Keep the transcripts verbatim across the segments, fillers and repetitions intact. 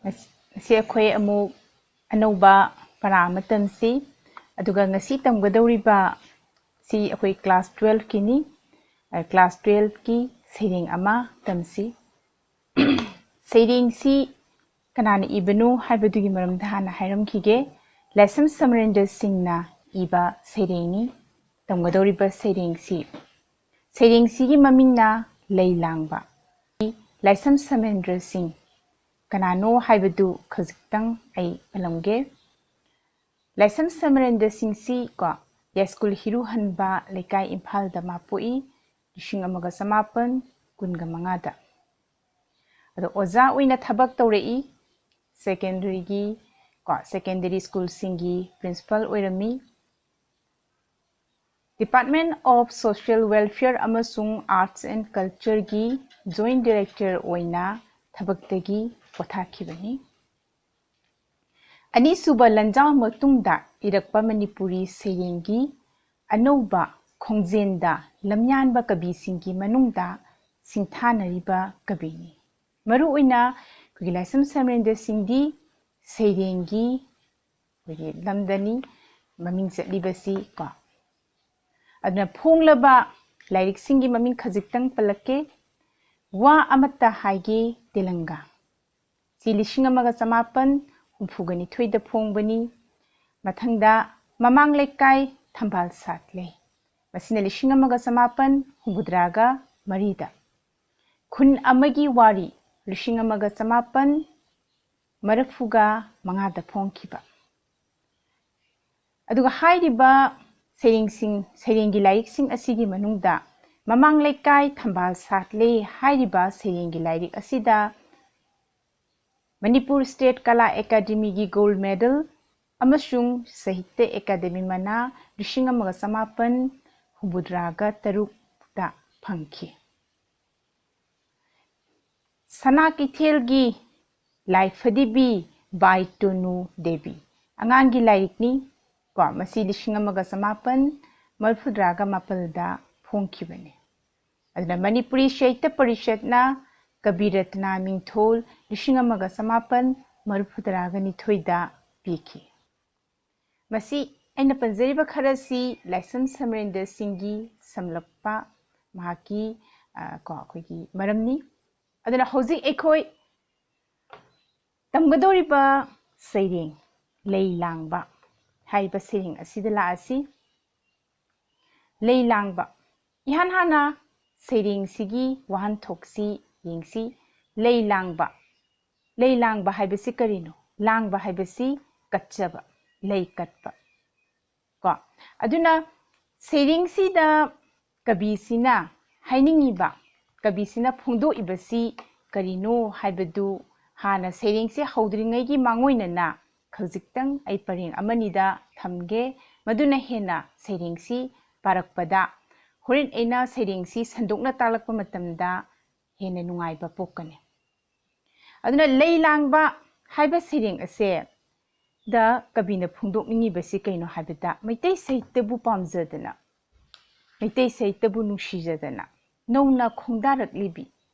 ꯉꯁꯤ ꯑꯩꯈꯣꯏ ꯑꯃꯨꯛ ꯑꯅꯧꯕ ꯄꯔꯥ ꯑꯃ ꯇꯝꯁꯤ꯫ ꯑꯗꯨꯒ ꯉꯁꯤ ꯇꯝꯒꯗꯧꯔꯤꯕ ꯁꯤ ꯑꯩꯈꯣꯏ class twelve ꯀꯤꯅꯤ꯫ ꯑ, class twelve ꯀꯤ ꯁꯩꯔꯦꯡ ꯑꯃ ꯇꯝꯁꯤ꯫ ꯁꯩꯔꯦꯡꯁꯤ ꯀꯅꯥꯅ ꯏꯕꯅꯣ ꯍꯥꯏꯕꯗꯨꯒꯤ ꯃꯔꯝꯗ ꯍꯥꯟꯅ ꯍꯥꯏꯔꯝꯈꯤꯒꯦ꯫ ꯂꯥꯏꯁ꯭ꯔꯝ ꯁꯃꯔꯦꯟꯗ꯭ꯔ ꯁꯤꯡꯅ ꯏꯕ ꯁꯩꯔꯦꯡꯅꯤ꯫ ꯇꯝꯒꯗꯧꯔꯤꯕ ꯁꯩꯔꯦꯡꯁꯤ, ꯁꯩꯔꯦꯡꯁꯤꯒꯤ ꯃꯃꯤꯡꯅ ꯂꯩ ꯂꯥꯡꯕ꯫ ꯂꯥꯏꯁ꯭ꯔꯝ ꯁꯃꯔꯦꯟꯗ꯭ꯔ ꯁꯤꯡ ꯀꯅꯥꯅꯣ ꯍꯥꯏꯕꯗꯨ ꯈꯖꯤꯛꯇꯪ ꯑꯩ ꯄꯜꯂꯝꯒꯦ꯫ ꯂꯥꯏꯁ꯭ꯔꯝ ꯁꯃꯔꯦꯟꯗ꯭ꯔ ꯁꯤꯡꯁꯤ ꯀꯣ, ꯌꯥꯏꯁ꯭ꯀꯨꯜ ꯍꯤꯔꯨꯍꯟꯕ ꯂꯩꯀꯥꯏ, ꯏꯝꯐꯥꯜꯗ ꯃꯥ ꯄꯣꯛꯏ꯫ ꯂꯤꯁꯤꯡ ꯑꯃꯒ ꯆꯃꯥꯄꯟ ꯀꯨꯟꯒ ꯃꯉꯥꯗ꯫ ꯑꯗꯣ ꯑꯣꯖꯥ ꯑꯣꯏꯅ ꯊꯕꯛ ꯇꯧꯔꯛꯏ꯫ Secondary ꯒꯤ ꯀꯣ, secondary school ꯁꯤꯡꯒꯤ principal ꯑꯣꯏꯔꯝꯃꯤ꯫ Department of Social Welfare ꯑꯃꯁꯨꯡ Arts and Culture ꯒꯤ Joint Director ꯑꯣꯏꯅ ꯊꯕꯛꯇꯒꯤ ꯄꯣꯊꯥꯈꯤꯕꯅꯤ꯫ ꯑꯅꯤꯁꯨꯕ ꯂꯥꯟꯖꯥꯎ ꯃꯇꯨꯡꯗ ꯏꯔꯛꯄ ꯃꯅꯤꯄꯨꯔꯤ ꯁꯩꯔꯦꯡꯒꯤ ꯑꯅꯧꯕ ꯈꯣꯡꯖꯦꯜꯗ ꯂꯝꯌꯥꯟꯕ ꯀꯕꯤꯁꯤꯡꯒꯤ ꯃꯅꯨꯡꯗ ꯁꯤꯡꯊꯥꯅꯔꯤꯕ ꯀꯕꯤꯅꯤ꯫ ꯃꯔꯨꯑꯣꯏꯅ ꯑꯩꯈꯣꯏꯒꯤ ꯂꯥꯏꯁ꯭ꯔꯝ ꯁꯃꯔꯦꯟꯗ꯭ꯔ ꯁꯤꯡꯗꯤ ꯁꯩꯔꯦꯡꯒꯤ ꯑꯩꯈꯣꯏꯒꯤ ꯂꯝꯗꯅꯤ ꯃꯃꯤꯡ ꯆꯠꯂꯤꯕꯁꯤ ꯀꯣ꯫ ꯑꯗꯨꯅ ꯐꯣꯡꯂꯕ ꯂꯥꯏꯔꯤꯛꯁꯤꯡꯒꯤ ꯃꯃꯤꯡ ꯈꯖꯤꯛꯇꯪ ꯄꯜꯂꯛꯀꯦ꯫ ꯋꯥ ꯑꯃꯠꯇ ꯍꯥꯏꯒꯦ ꯇꯦꯂꯪꯒꯥ, ꯁꯤ ꯂꯤꯁꯤꯡ ꯑꯃꯒ ꯆꯃꯥꯄꯟ ꯍꯨꯝꯐꯨꯒ ꯅꯤꯊꯣꯏꯗ ꯐꯣꯡꯕꯅꯤ꯫ ꯃꯊꯪꯗ ꯃꯃꯥꯡ ꯂꯩꯀꯥꯏ ꯊꯝꯕꯥꯜ ꯁꯥꯠꯂꯦ, ꯃꯁꯤꯅ ꯂꯤꯁꯤꯡ ꯑꯃꯒ ꯆꯃꯥꯄꯟ ꯍꯨꯝꯐꯨꯇꯔꯥꯒ ꯃꯔꯤꯗ꯫ ꯈꯨꯟ ꯑꯃꯒꯤ ꯋꯥꯔꯤ, ꯂꯤꯁꯤꯡ ꯑꯃꯒ ꯆꯃꯥꯄꯟ ꯃꯔꯤꯐꯨꯒ ꯃꯉꯥꯗ ꯐꯣꯡꯈꯤꯕ꯫ ꯑꯗꯨꯒ ꯍꯥꯏꯔꯤꯕ ꯁꯩꯔꯦꯡꯁꯤꯡ, ꯁꯩꯔꯦꯡꯒꯤ ꯂꯥꯏꯔꯤꯛꯁꯤꯡ ꯑꯁꯤꯒꯤ ꯃꯅꯨꯡꯗ ꯃꯃꯥꯡ ꯂꯩꯀꯥꯏ ꯊꯝꯕꯥꯜ ꯁꯥꯠꯂꯦ ꯍꯥꯏꯔꯤꯕ ꯁꯩꯔꯦꯡꯒꯤ ꯂꯥꯏꯔꯤꯛ ꯑꯁꯤꯗ ꯃꯅꯤꯄꯨꯔ State ꯀꯂꯥ ꯑꯦꯀꯥꯗꯦꯃꯤꯒꯤ gold medal ꯑꯃꯁꯨꯡ ꯁꯥꯍꯤꯇ꯭ꯌ ꯑꯦꯀꯥꯗꯦꯃꯤ ꯃꯅꯥ ꯂꯤꯁꯤꯡ ꯑꯃꯒ ꯆꯃꯥꯄꯟ ꯍꯨꯝꯐꯨꯇꯔꯥꯒ ꯇꯔꯨꯛꯇ ꯐꯪꯈꯤ꯫ ꯁꯅꯥ ꯀꯩꯊꯦꯜꯒꯤ ꯂꯥꯏꯐꯗꯤꯕꯤ by ꯇꯣꯅꯨ ꯗꯦꯕꯤ ꯑꯉꯥꯡꯒꯤ ꯂꯥꯏꯔꯤꯛꯅꯤ ꯀꯣ꯫ ꯃꯁꯤ ꯂꯤꯁꯤꯡ ꯑꯃꯒ ꯆꯃꯥꯄꯟ ꯃꯔꯤꯐꯨꯇꯔꯥꯒ ꯃꯥꯄꯜꯗ ꯐꯣꯡꯈꯤꯕꯅꯤ꯫ ꯑꯗꯨꯅ ꯃꯅꯤꯄꯨꯔꯤ ꯁꯥꯍꯤꯇ꯭ꯌ ꯄꯔꯤꯁꯠꯅ ꯀꯕꯤꯔꯠꯅꯥ ꯃꯤꯡꯊꯣꯜ ꯂꯤꯁꯤꯡ ꯑꯃꯒ ꯆꯃꯥꯄꯟ ꯃꯔꯤꯐꯨ ꯇꯔꯥꯒ ꯅꯤꯊꯣꯏꯗ ꯄꯤꯈꯤ꯫ ꯃꯁꯤ ꯑꯩꯅ ꯄꯟꯖꯔꯤꯕ ꯈꯔꯁꯤ ꯂꯥꯏꯁ꯭ꯔꯝ ꯁꯃꯔꯦꯟꯗ꯭ꯔ ꯁꯤꯡꯒꯤ ꯁꯝꯂꯞꯄ ꯃꯍꯥꯛꯀꯤ, ꯑ, ꯀꯣ, ꯑꯩꯈꯣꯏꯒꯤ ꯃꯔꯝꯅꯤ꯫ ꯑꯗꯨꯅ ꯍꯧꯖꯤꯛ ꯑꯩꯈꯣꯏ ꯇꯝꯒꯗꯧꯔꯤꯕ ꯁꯩꯔꯦꯡ ꯂꯩ ꯂꯥꯡꯕ ꯍꯥꯏꯔꯤꯕ ꯁꯩꯔꯦꯡ ꯑꯁꯤꯗ ꯂꯥꯛꯑꯁꯤ꯫ ꯂꯩ ꯂꯥꯡꯕ꯫ ꯏꯍꯥꯟ ꯍꯥꯟꯅ ꯁꯩꯔꯦꯡꯁꯤꯒꯤ ꯋꯥꯍꯟꯊꯣꯛꯁꯤ ꯌꯦꯡꯁꯤ꯫ ꯂꯩ ꯂꯥꯡꯕ꯫ ꯂꯩ ꯂꯥꯡꯕ ꯍꯥꯏꯕꯁꯤ ꯀꯔꯤꯅꯣ? ꯂꯥꯡꯕ ꯍꯥꯏꯕꯁꯤ ꯀꯠꯆꯕ, ꯂꯩ ꯀꯠꯄ꯫ ꯀꯣ? ꯑꯗꯨꯅ ꯁꯩꯔꯦꯡꯁꯤꯗ ꯀꯕꯤꯁꯤꯅ ꯍꯥꯏꯅꯤꯡꯉꯤꯕ, ꯀꯕꯤꯁꯤꯅ ꯐꯣꯡꯗꯣꯛꯏꯕꯁꯤ ꯀꯔꯤꯅꯣ ꯍꯥꯏꯕꯗꯨ ꯍꯥꯟꯅ ꯁꯩꯔꯦꯡꯁꯦ ꯍꯧꯗ꯭ꯔꯤꯉꯩꯒꯤ ꯃꯥꯡꯑꯣꯏꯅꯅ ꯈꯖꯤꯛꯇꯪ ꯑꯩ ꯄꯔꯦꯡ ꯑꯃꯅꯤꯗ ꯊꯝꯒꯦ꯫ ꯃꯗꯨꯅ ꯍꯦꯟꯅ ꯁꯩꯔꯦꯡꯁꯤ ꯄꯥꯔꯛꯄꯗ, ꯍꯣꯔꯦꯟ ꯑꯩꯅ ꯁꯩꯔꯦꯡꯁꯤ ꯁꯟꯗꯣꯛꯅ ꯇꯥꯛꯂꯛꯄ ꯃꯇꯝꯗ ꯍꯦꯟꯅ ꯅꯨꯡꯉꯥꯏꯕ ꯄꯣꯛꯀꯅꯤ꯫ ꯑꯗꯨꯅ ꯂꯩ ꯂꯥꯡꯕ ꯍꯥꯏꯕ ꯁꯩꯔꯦꯡ ꯑꯁꯦ ꯗ ꯀꯕꯤꯅ ꯐꯣꯡꯗꯣꯛꯅꯤꯡꯉꯤꯕꯁꯤ ꯀꯩꯅꯣ ꯍꯥꯏꯕꯗ, ꯃꯩꯇꯩ ꯁꯥꯍꯤꯇ꯭ꯌꯕꯨ ꯄꯥꯝꯖꯗꯅ, ꯃꯩꯇꯩ ꯁꯥꯍꯤꯇ꯭ꯌꯕꯨ ꯅꯨꯡꯁꯤꯖꯗꯅ ꯅꯧꯅ ꯈꯣꯡꯗꯥꯔꯛꯂꯤꯕꯤ,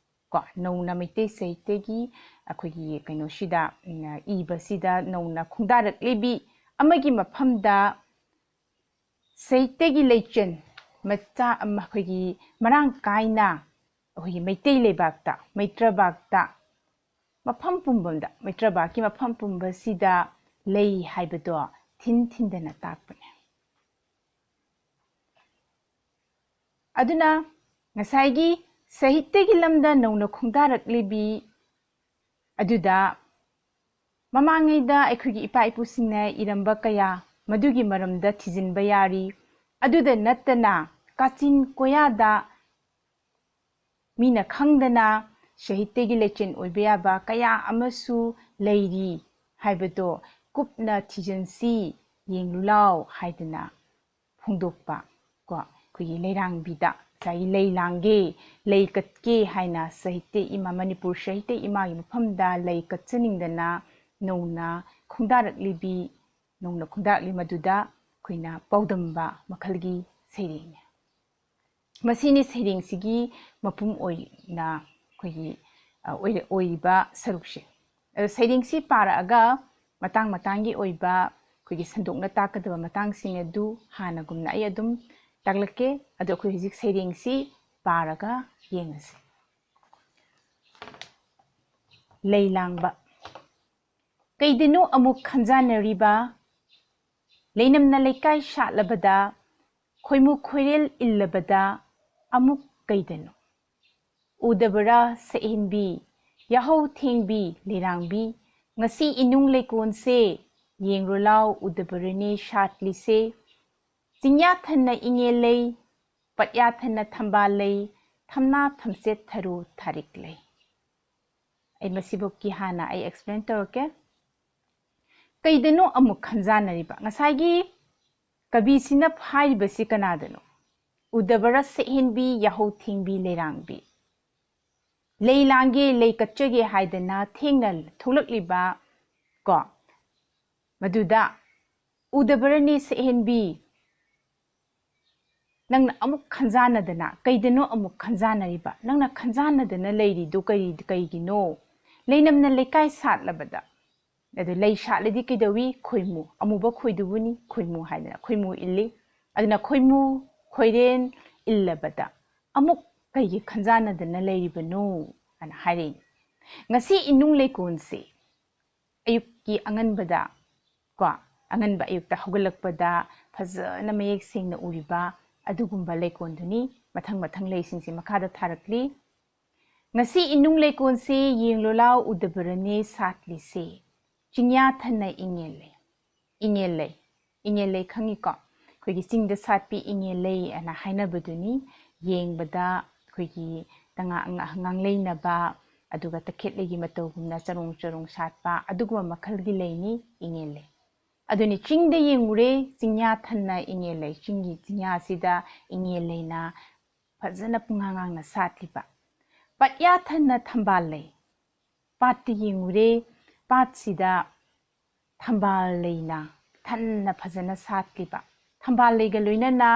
ꯀꯣ, ꯅꯧꯅ ꯃꯩꯇꯩ ꯁꯥꯍꯤꯇ꯭ꯌꯒꯤ ꯑꯩꯈꯣꯏꯒꯤ ꯀꯩꯅꯣꯁꯤꯗ, ꯎꯝ, ꯏꯕꯁꯤꯗ ꯅꯧꯅ ꯈꯣꯡꯗꯥꯔꯛꯂꯤꯕꯤ ꯑꯃꯒꯤ ꯃꯐꯝꯗ ꯁꯥꯍꯤꯇ꯭ꯌꯒꯤ ꯂꯩꯆꯦꯜ ꯃꯆꯥ ꯑꯃ ꯑꯩꯈꯣꯏꯒꯤ ꯃꯔꯥꯡ ꯀꯥꯏꯅ ꯑꯩꯈꯣꯏꯒꯤ ꯃꯩꯇꯩ ꯂꯩꯕꯥꯛꯇ, ꯃꯩꯇ꯭ꯔꯕꯥꯛꯇ, ꯃꯐꯝ ꯄꯨꯝꯕꯗ, ꯃꯩꯇ꯭ꯔꯕꯥꯛꯀꯤ ꯃꯐꯝ ꯄꯨꯝꯕꯁꯤꯗ ꯂꯩ ꯍꯥꯏꯕꯗꯣ ꯊꯤꯟ ꯊꯤꯟꯗꯅ ꯇꯥꯛꯄꯅꯦ꯫ ꯑꯗꯨꯅ ꯉꯁꯥꯏꯒꯤ ꯁꯥꯍꯤꯇ꯭ꯌꯒꯤ ꯂꯝꯗ ꯅꯧꯅ ꯈꯣꯡꯗꯥꯔꯛꯂꯤꯕꯤ ꯑꯗꯨꯗ ꯃꯃꯥꯡꯉꯩꯗ ꯑꯩꯈꯣꯏꯒꯤ ꯏꯄꯥ ꯏꯄꯨꯁꯤꯡꯅ ꯏꯔꯝꯕ ꯀꯌꯥ, ꯃꯗꯨꯒꯤ ꯃꯔꯝꯗ ꯊꯤꯖꯤꯟꯕ ꯌꯥꯔꯤ꯫ ꯑꯗꯨꯗ ꯅꯠꯇꯅ ꯀꯥꯆꯤꯟ ꯀꯣꯌꯥꯗ ꯃꯤꯅ ꯈꯪꯗꯅ ꯁꯥꯍꯤꯇ꯭ꯌꯒꯤ ꯂꯩꯆꯦꯜ ꯑꯣꯏꯕ ꯌꯥꯕ ꯀꯌꯥ ꯑꯃꯁꯨ ꯂꯩꯔꯤ ꯍꯥꯏꯕꯗꯣ ꯀꯨꯞꯅ ꯊꯤꯖꯤꯟꯁꯤ, ꯌꯦꯡꯂꯨ ꯂꯥꯎ ꯍꯥꯏꯗꯅ ꯐꯣꯡꯗꯣꯛꯄ꯫ ꯀꯣ, ꯑꯩꯈꯣꯏꯒꯤ ꯂꯩꯔꯥꯡꯕꯤꯗ ꯉꯁꯥꯏꯒꯤ ꯂꯩ ꯂꯥꯡꯒꯦ, ꯂꯩ ꯀꯠꯀꯦ ꯍꯥꯏꯅ ꯁꯥꯍꯤꯇ꯭ꯌ ꯏꯃꯥ, ꯃꯅꯤꯄꯨꯔ ꯁꯥꯍꯤꯇ꯭ꯌ ꯏꯃꯥꯒꯤ ꯃꯐꯝꯗ ꯂꯩ ꯀꯠꯆꯅꯤꯡꯗꯅ ꯅꯧꯅ ꯈꯣꯡꯗꯥꯔꯛꯂꯤꯕꯤ, ꯅꯧꯅ ꯈꯣꯡꯗꯥꯔꯛꯂꯤ ꯃꯗꯨꯗ ꯑꯩꯈꯣꯏꯅ ꯄꯥꯎꯗꯝꯕ ꯃꯈꯜꯒꯤ ꯁꯩꯔꯦꯡꯅꯤ꯫ ꯃꯁꯤꯅꯤ ꯁꯩꯔꯦꯡꯁꯤꯒꯤ ꯃꯄꯨꯝ ꯑꯣꯏꯅ ꯑꯩꯈꯣꯏꯒꯤ ꯑ, ꯑꯣꯏꯔ-, ꯑꯣꯏꯔꯤꯕ ꯁꯔꯨꯛꯁꯦ꯫ ꯑꯗꯣ ꯁꯩꯔꯦꯡꯁꯤ ꯄꯥꯔꯛꯑꯒ ꯃꯇꯥꯡ ꯃꯇꯥꯡꯒꯤ ꯑꯣꯏꯕ ꯑꯩꯈꯣꯏꯒꯤ ꯁꯟꯗꯣꯛꯅ ꯇꯥꯛꯀꯗꯕ ꯃꯇꯥꯡꯁꯤꯡ ꯑꯗꯨ ꯍꯥꯟꯅꯒꯨꯝꯅ ꯑꯩ ꯑꯗꯨꯝ ꯇꯥꯛꯂꯛꯀꯦ꯫ ꯑꯗꯣ ꯑꯩꯈꯣꯏ ꯍꯧꯖꯤꯛ ꯁꯩꯔꯦꯡꯁꯤ ꯄꯥꯔꯒ ꯌꯦꯡꯉꯁꯤ꯫ ꯂꯩ ꯂꯥꯡꯕ꯫ ꯀꯩꯗꯅꯣ ꯑꯃꯨꯛ ꯈꯟꯖꯥꯟꯅꯔꯤꯕ? ꯂꯩꯅꯝꯅ ꯂꯩꯀꯥꯏ ꯁꯥꯠꯂꯕꯗ, ꯈꯣꯏꯃꯨ ꯈꯣꯏꯔꯦꯜ ꯏꯜꯂꯕꯗ ꯑꯃꯨꯛ ꯀꯩꯗꯅꯣ? ꯎꯗꯕꯔꯥ ꯁꯛꯍꯦꯟꯕꯤ, ꯌꯥꯍꯧ ꯊꯦꯡꯕꯤ, ꯂꯩꯔꯥꯡꯕꯤ, ꯉꯁꯤ ꯏꯅꯨꯡ ꯂꯩꯀꯣꯟꯁꯦ, ꯌꯦꯡꯔꯣ ꯂꯥꯎ ꯎꯗꯕꯔꯅꯦ ꯁꯥꯠꯂꯤꯁꯦ꯫ ꯆꯤꯡꯌꯥ ꯊꯟꯅ ꯏꯉꯦꯜ ꯂꯩ, ꯄꯠꯌꯥ ꯊꯟꯅ ꯊꯝꯕꯥꯜ ꯂꯩ, ꯊꯝꯅꯥ ꯊꯝꯆꯦꯠ ꯊꯔꯣ ꯊꯥꯔꯤꯛ ꯂꯩ꯫ ꯑꯩ ꯃꯁꯤꯐꯥꯎꯀꯤ ꯍꯥꯟꯅ ꯑꯩ explain ꯇꯧꯔꯛꯀꯦ꯫ ꯀꯩꯗꯅꯣ ꯑꯃꯨꯛ ꯈꯟꯖꯥꯟꯅꯔꯤꯕ? ꯉꯁꯥꯏꯒꯤ ꯀꯕꯤꯁꯤꯅ ꯍꯥꯏꯔꯤꯕꯁꯤ ꯀꯅꯥꯗꯅꯣ? ꯎꯗꯕꯔ ꯁꯛꯍꯦꯟꯕꯤ, ꯌꯥꯍꯧ ꯊꯦꯡꯕꯤ, ꯂꯩꯔꯥꯡꯕꯤ꯫ ꯂꯩ ꯂꯥꯡꯒꯦ, ꯂꯩ ꯀꯠꯆꯒꯦ ꯍꯥꯏꯗꯅ ꯊꯦꯡꯅ ꯊꯣꯛꯂꯛꯂꯤꯕ ꯀꯣ, ꯃꯗꯨꯗ ꯎꯗꯕꯔꯅꯤ ꯁꯛꯍꯦꯟꯕꯤ, ꯅꯪꯅ ꯑꯃꯨꯛ ꯈꯟꯖꯥꯟꯅꯗꯅ, ꯀꯩꯗꯅꯣ ꯑꯃꯨꯛ ꯈꯟꯖꯥꯟꯅꯔꯤꯕ? ꯅꯪꯅ ꯈꯟꯖꯥꯟꯅꯗꯅ ꯂꯩꯔꯤꯗꯨ ꯀꯔꯤ, ꯀꯩꯒꯤꯅꯣ? ꯂꯩꯅꯝꯅ ꯂꯩꯀꯥꯏ ꯁꯥꯠꯂꯕꯗ, ꯑꯗꯨ ꯂꯩ ꯁꯥꯠꯂꯗꯤ ꯀꯩꯗꯧꯏ? ꯈꯣꯏꯃꯨ, ꯑꯃꯨꯕ ꯈꯣꯏꯗꯨꯕꯨꯅꯤ ꯈꯣꯏꯃꯨ ꯍꯥꯏꯗꯅ, ꯈꯣꯏꯃꯨ ꯏꯜꯂꯤ꯫ ꯑꯗꯨꯅ ꯈꯣꯏꯃꯨ ꯈꯣꯏꯔꯦꯟ ꯏꯜꯂꯕꯗ ꯑꯃꯨꯛ ꯀꯩꯒꯤ ꯈꯟꯖꯥꯟꯅꯗꯅ ꯂꯩꯔꯤꯕꯅꯣ ꯍꯥꯏꯅ ꯍꯥꯏꯔꯛꯏ꯫ ꯉꯁꯤ ꯏꯅꯨꯡ ꯂꯩꯀꯣꯟꯁꯤ ꯑꯌꯨꯛꯀꯤ ꯑꯉꯟꯕꯗ ꯀꯣ, ꯑꯉꯟꯕ ꯑꯌꯨꯛꯇ ꯍꯧꯒꯠꯂꯛꯄꯗ ꯐꯖꯅ ꯃꯌꯦꯛ ꯁꯦꯡꯅ ꯎꯔꯤꯕ ꯑꯗꯨꯒꯨꯝꯕ ꯂꯩꯀꯣꯟꯗꯨꯅꯤ꯫ ꯃꯊꯪ ꯃꯊꯪ ꯂꯩꯁꯤꯡꯁꯤ ꯃꯈꯥꯗ ꯊꯥꯔꯛꯂꯤ꯫ ꯉꯁꯤ ꯏꯅꯨꯡ ꯂꯩꯀꯣꯟꯁꯤ ꯌꯦꯡꯂꯣ ꯂꯥꯎ ꯎꯗꯕꯔꯅꯦ ꯁꯥꯠꯂꯤꯁꯦ꯫ ꯆꯤꯡꯌꯥ ꯊꯟꯅ ꯏꯉꯦꯜ ꯂꯩ꯫ ꯏꯉꯦꯜ ꯂꯩ꯫ ꯏꯉꯦꯜ ꯂꯩ ꯈꯪꯉꯤꯀꯣ? ꯑꯩꯈꯣꯏꯒꯤ ꯆꯤꯡꯗ ꯁꯥꯠꯄꯤ ꯏꯉꯦꯜ ꯂꯩ ꯑꯅ ꯍꯥꯏꯅꯕꯗꯨꯅꯤ꯫ ꯌꯦꯡꯕꯗ ꯑꯩꯈꯣꯏꯒꯤ ꯇꯉꯥ-, ꯉꯥ-, ꯉꯥꯡꯂꯩꯅꯕ, ꯑꯗꯨꯒ ꯇꯈꯦꯠ ꯂꯩꯒꯤ ꯃꯇꯧꯒꯨꯝꯅ ꯆꯔꯣꯡ ꯆꯔꯣꯡ ꯁꯥꯠꯄ ꯑꯗꯨꯒꯨꯝꯕ ꯃꯈꯜꯒꯤ ꯂꯩꯅꯤ ꯏꯉꯦꯜ ꯂꯩ꯫ ꯑꯗꯨꯅꯤ ꯆꯤꯡꯗ ꯌꯦꯡꯉꯨꯔꯦ, ꯆꯤꯡꯌꯥ ꯊꯟꯅ ꯏꯉꯦꯜ ꯂꯩ꯫ ꯆꯤꯡꯒꯤ ꯆꯤꯡꯌꯥꯁꯤꯗ ꯏꯉꯦꯜ ꯂꯩꯅ ꯐꯖꯅ ꯄꯨꯡꯉꯥꯡ ꯉꯥꯡꯅ ꯁꯥꯠꯂꯤꯕ꯫ ꯄꯠꯌꯥ ꯊꯟꯅ ꯊꯝꯕꯥꯜ ꯂꯩ꯫ ꯄꯥꯠꯇ ꯌꯦꯡꯉꯨꯔꯦ, ꯄꯥꯠꯁꯤꯗ ꯊꯝꯕꯥꯜ ꯂꯩꯅ ꯊꯟꯅ ꯐꯖꯅ ꯁꯥꯠꯂꯤꯕ꯫ ꯊꯝꯕꯥꯜ ꯂꯩꯒ ꯂꯣꯏꯅꯅ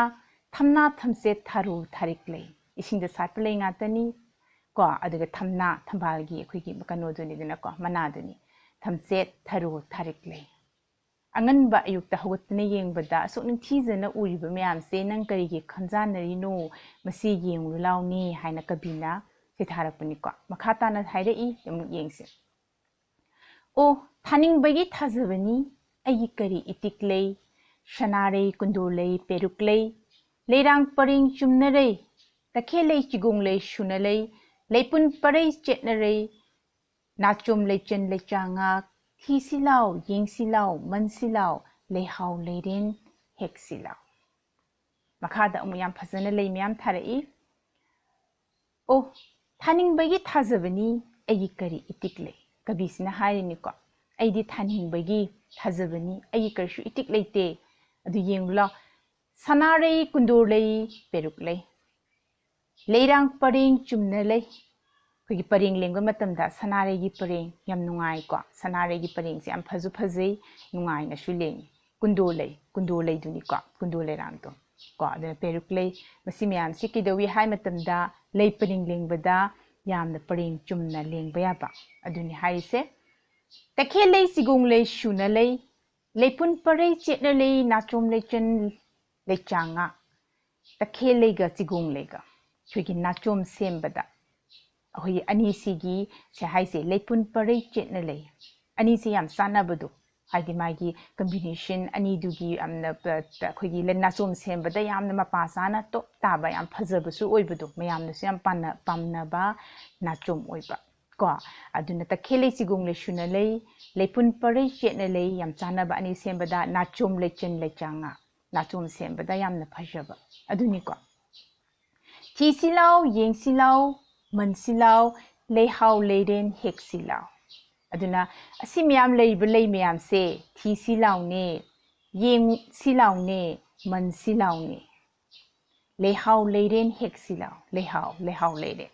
ꯊꯝꯅꯥ ꯊꯝꯆꯦꯠ ꯊꯔꯣ ꯊꯥꯔꯤꯛ ꯂꯩ꯫ ꯏꯁꯤꯡꯗ ꯁꯥꯠꯄ ꯂꯩ ꯉꯥꯛꯇꯅꯤ꯫ ꯀꯣ, ꯑꯗꯨꯒ ꯊꯝꯅꯥ, ꯊꯝꯕꯥꯜꯒꯤ ꯑꯩꯈꯣꯏꯒꯤ ꯀꯩꯅꯣꯗꯨꯅꯤꯗꯅꯀꯣ, ꯃꯅꯥꯗꯨꯅꯤ꯫ ꯊꯝꯆꯦꯠ, ꯊꯔꯣ, ꯊꯥꯔꯤꯛ ꯂꯩ꯫ ꯑꯉꯟꯕ ꯑꯌꯨꯛꯇ ꯍꯧꯒꯠꯇꯨꯅ ꯌꯦꯡꯕꯗ ꯑꯁꯨꯛ ꯅꯤꯡꯊꯤꯖꯅ ꯎꯔꯤꯕ ꯃꯌꯥꯝꯁꯦ ꯅꯪ ꯀꯔꯤꯒꯤ ꯈꯟꯖꯥꯟꯅꯔꯤꯅꯣ? ꯃꯁꯤ ꯌꯦꯡꯂꯨ ꯂꯥꯎꯅꯦ ꯍꯥꯏꯅ ꯀꯕꯤꯅ ꯁꯩꯊꯥꯔꯛꯄꯅꯤꯀꯣ꯫ ꯃꯈꯥ ꯇꯥꯅ ꯍꯥꯏꯔꯛꯏ, ꯑꯃꯨꯛ ꯌꯦꯡꯁꯤ꯫ ꯑꯣ, ꯊꯥꯅꯤꯡꯕꯒꯤ ꯊꯥꯖꯕꯅꯤ ꯑꯩꯒꯤ ꯀꯔꯤ ꯏꯇꯤꯛ ꯂꯩ? ꯁꯅꯥꯔꯩ, ꯀꯨꯟꯗꯣ ꯂꯩ, ꯄꯦꯔꯨꯛ ꯂꯩ, ꯂꯩꯔꯥꯡ ꯄꯔꯦꯡ ꯆꯨꯝꯅ ꯂꯩ, ꯇꯈꯦꯜ ꯂꯩ, ꯆꯤꯒꯣꯡ ꯂꯩ ꯁꯨꯅ ꯂꯩ, ꯂꯩꯄꯨꯟ ꯄꯔꯩ ꯆꯦꯠꯅ ꯂꯩ, ꯅꯥꯆꯣꯝ ꯂꯩꯆꯟ ꯂꯩꯆꯥꯉꯥꯛ, ꯊꯤꯁꯤ ꯂꯥꯎ, ꯌꯦꯡꯁꯤ ꯂꯥꯎ, ꯃꯟꯁꯤ ꯂꯥꯎ, ꯂꯩꯍꯥꯎ ꯂꯩꯔꯦꯟ ꯍꯦꯛꯁꯤ ꯂꯥꯎ꯫ ꯃꯈꯥꯗ ꯑꯃꯨꯛ ꯌꯥꯝ ꯐꯖꯅ ꯂꯩ ꯃꯌꯥꯝ ꯊꯥꯔꯛꯏ꯫ ꯑꯣ, ꯊꯥꯅꯤꯡꯕꯒꯤ ꯊꯥꯖꯕꯅꯤ ꯑꯩꯒꯤ ꯀꯔꯤ ꯏꯇꯤꯛ ꯂꯩ? ꯀꯕꯤꯁꯤꯅ ꯍꯥꯏꯔꯤꯅꯤꯀꯣ, ꯑꯩꯗꯤ ꯊꯥꯅꯤꯡꯕꯒꯤ ꯊꯥꯖꯕꯅꯤ, ꯑꯩꯒꯤ ꯀꯔꯤꯁꯨ ꯏꯇꯤꯛ ꯂꯩꯇꯦ꯫ ꯑꯗꯨ ꯌꯦꯡꯉꯨ ꯂꯥꯎ, ꯁꯅꯥꯔꯩ, ꯀꯨꯟꯗꯣ ꯂꯩ, ꯄꯦꯔꯨꯛ ꯂꯩ, ꯂꯩꯔꯥꯡ ꯄꯔꯦꯡ ꯆꯨꯝꯅ ꯂꯩ꯫ ꯑꯩꯈꯣꯏꯒꯤ ꯄꯔꯦꯡ ꯂꯦꯡꯕ ꯃꯇꯝꯗ ꯁꯅꯥꯔꯩꯒꯤ ꯄꯔꯦꯡ ꯌꯥꯝ ꯅꯨꯡꯉꯥꯏꯀꯣ꯫ ꯁꯅꯥꯔꯩꯒꯤ ꯄꯔꯦꯡꯁꯦ ꯌꯥꯝ ꯐꯁꯨ ꯐꯖꯩ, ꯅꯨꯡꯉꯥꯏꯅꯁꯨ ꯂꯦꯡꯉꯤ꯫ ꯀꯨꯟꯗꯣ ꯂꯩ, ꯀꯨꯟꯗꯣ ꯂꯩꯗꯨꯅꯤꯀꯣ, ꯀꯨꯟꯗꯣ ꯂꯩꯔꯥꯡꯗꯣ ꯀꯣ꯫ ꯑꯗꯨꯅ ꯄꯦꯔꯨꯛ ꯂꯩ, ꯃꯁꯤ ꯃꯌꯥꯝꯁꯤ ꯀꯩꯗꯧꯏ ꯍꯥꯏ ꯃꯇꯝꯗ ꯂꯩ ꯄꯔꯦꯡ ꯂꯦꯡꯕꯗ ꯌꯥꯝꯅ ꯄꯔꯦꯡ ꯆꯨꯝꯅ ꯂꯦꯡꯕ ꯌꯥꯕ ꯑꯗꯨꯅꯤ ꯍꯥꯏꯔꯤꯁꯦ꯫ ꯇꯈꯦꯜ ꯂꯩ, ꯆꯤꯒꯣꯡ ꯂꯩ ꯁꯨꯅ ꯂꯩ, ꯂꯩꯄꯨꯟ ꯄꯔꯩ ꯆꯦꯠꯅ ꯂꯩ, ꯅꯥꯆꯣꯝ ꯂꯩꯆꯟ ꯂꯩꯆꯥꯉꯥꯛ꯫ ꯇꯈꯦꯜ ꯂꯩꯒ ꯆꯤꯒꯣꯡ ꯂꯩꯒ ꯑꯩꯈꯣꯏꯒꯤ ꯅꯥꯆꯣꯝ ꯁꯦꯝꯕꯗ, ꯑꯩꯈꯣꯏꯒꯤ ꯑꯅꯤꯁꯤꯒꯤ ꯁꯦ ꯍꯥꯏꯁꯦ ꯂꯩꯄꯨꯟ ꯄꯔꯩ ꯆꯦꯠꯅ ꯂꯩ꯫ ꯑꯅꯤꯁꯦ ꯌꯥꯝ ꯆꯥꯟꯅꯕꯗꯣ, ꯍꯥꯏꯗꯤ ꯃꯥꯒꯤ combination ꯑꯅꯤꯗꯨꯒꯤ ꯌꯥꯝꯅ ꯄ-, ꯄ-, ꯑꯩꯈꯣꯏꯒꯤ ꯂ-, ꯅꯥꯆꯣꯝ ꯁꯦꯝꯕꯗ ꯌꯥꯝꯅ ꯃꯄꯥ ꯆꯥꯅ ꯇꯣꯞ ꯇꯥꯕ, ꯌꯥꯝ ꯐꯖꯕꯁꯨ ꯑꯣꯏꯕꯗꯣ, ꯃꯌꯥꯝꯅꯁꯨ ꯌꯥꯝ ꯄꯥꯝꯅ-, ꯄꯥꯝꯅꯕ ꯅꯥꯆꯣꯝ ꯑꯣꯏꯕ ꯀꯣ꯫ ꯑꯗꯨꯅ ꯇꯈꯦꯜ ꯂꯩ ꯆꯤꯒꯣꯡ ꯂꯩꯁꯨꯅ ꯂꯩ, ꯂꯩꯄꯨꯟ ꯄꯔꯩ ꯆꯦꯠꯅ ꯂꯩ, ꯌꯥꯝ ꯆꯥꯟꯅꯕ ꯑꯅꯤ ꯁꯦꯝꯕꯗ ꯅꯥꯆꯣꯝ ꯂꯩꯆꯟ ꯂꯩꯆꯥꯉꯥ, ꯅꯥꯆꯣꯝ ꯁꯦꯝꯕꯗ ꯌꯥꯝꯅ ꯐꯖꯕ ꯑꯗꯨꯅꯤꯀꯣ꯫ ꯊꯤꯁꯤ ꯂꯥꯎ, ꯌꯦꯡꯁꯤ ꯂꯥꯎ, ꯃꯟꯁꯤ ꯂꯥꯎ, ꯂꯩꯍꯥꯎ ꯂꯩꯔꯦꯟ ꯍꯦꯛꯁꯤ ꯂꯥꯎ꯫ ꯑꯗꯨꯅ ꯑꯁꯤ ꯃꯌꯥꯝ ꯂꯩꯔꯤꯕ ꯂꯩ ꯃꯌꯥꯝꯁꯦ ꯊꯤꯁꯤ ꯂꯥꯎꯅꯦ, ꯌꯦꯡꯁꯤ ꯂꯥꯎꯅꯦ, ꯃꯟꯁꯤ ꯂꯥꯎꯅꯦ꯫ ꯂꯩꯍꯥꯎ ꯂꯩꯔꯦꯟ ꯍꯦꯛꯁꯤ ꯂꯥꯎ, ꯂꯩꯍꯥꯎ, ꯂꯩꯍꯥꯎ ꯂꯩꯔꯦꯟ꯫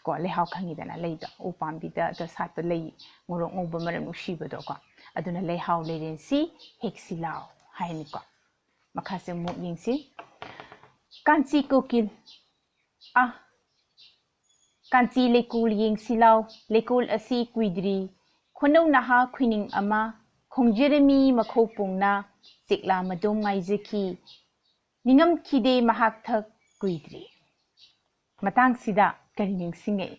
ꯀꯣ, ꯂꯩꯍꯥꯎ ꯈꯪꯉꯤꯗꯅ, ꯂꯩꯗꯣ, ꯎ ꯄꯥꯝꯕꯤꯗ ꯁꯥꯠꯄ ꯂꯩ, ꯉꯧꯔꯣꯛ ꯉꯧꯕ ꯃꯅꯝ ꯅꯨꯡꯁꯤꯕꯗꯣꯀꯣ꯫ ꯑꯗꯨꯅ ꯂꯩꯍꯥꯎ ꯂꯩꯔꯦꯟꯁꯤ ꯍꯦꯛꯁꯤ ꯂꯥꯎ ꯍꯥꯏꯅꯤꯀꯣ꯫ ꯃꯈꯥꯁꯦ ꯑꯃꯨꯛ ꯌꯦꯡꯁꯤ꯫ ꯀꯥꯟꯆꯤ ꯀꯣꯀꯤꯜ, ꯑ, ꯀꯥꯟꯆꯤ ꯂꯩꯀꯣꯜ ꯌꯦꯡꯁꯤ ꯂꯥꯎ, ꯂꯩꯀꯣꯜ ꯑꯁꯤ ꯀꯨꯏꯗ꯭ꯔꯤ, ꯈꯨꯅꯧ ꯅꯍꯥ ꯈꯨꯏꯅꯤꯡ ꯑꯃ, ꯈꯣꯡꯖꯔꯝꯃꯤ ꯃꯈꯧ ꯄꯣꯡꯅ, ꯆꯦꯛꯂꯥ ꯃꯗꯣꯝ ꯉꯥꯏꯖꯈꯤ, ꯅꯤꯡꯉꯝꯈꯤꯗꯦ ꯃꯍꯥꯛ ꯊꯛ ꯀꯨꯏꯗ꯭ꯔꯤ꯫ ꯃꯇꯥꯡꯁꯤꯗ ꯀꯔꯤ ꯅꯤꯡꯁꯤꯡꯉꯛꯏ?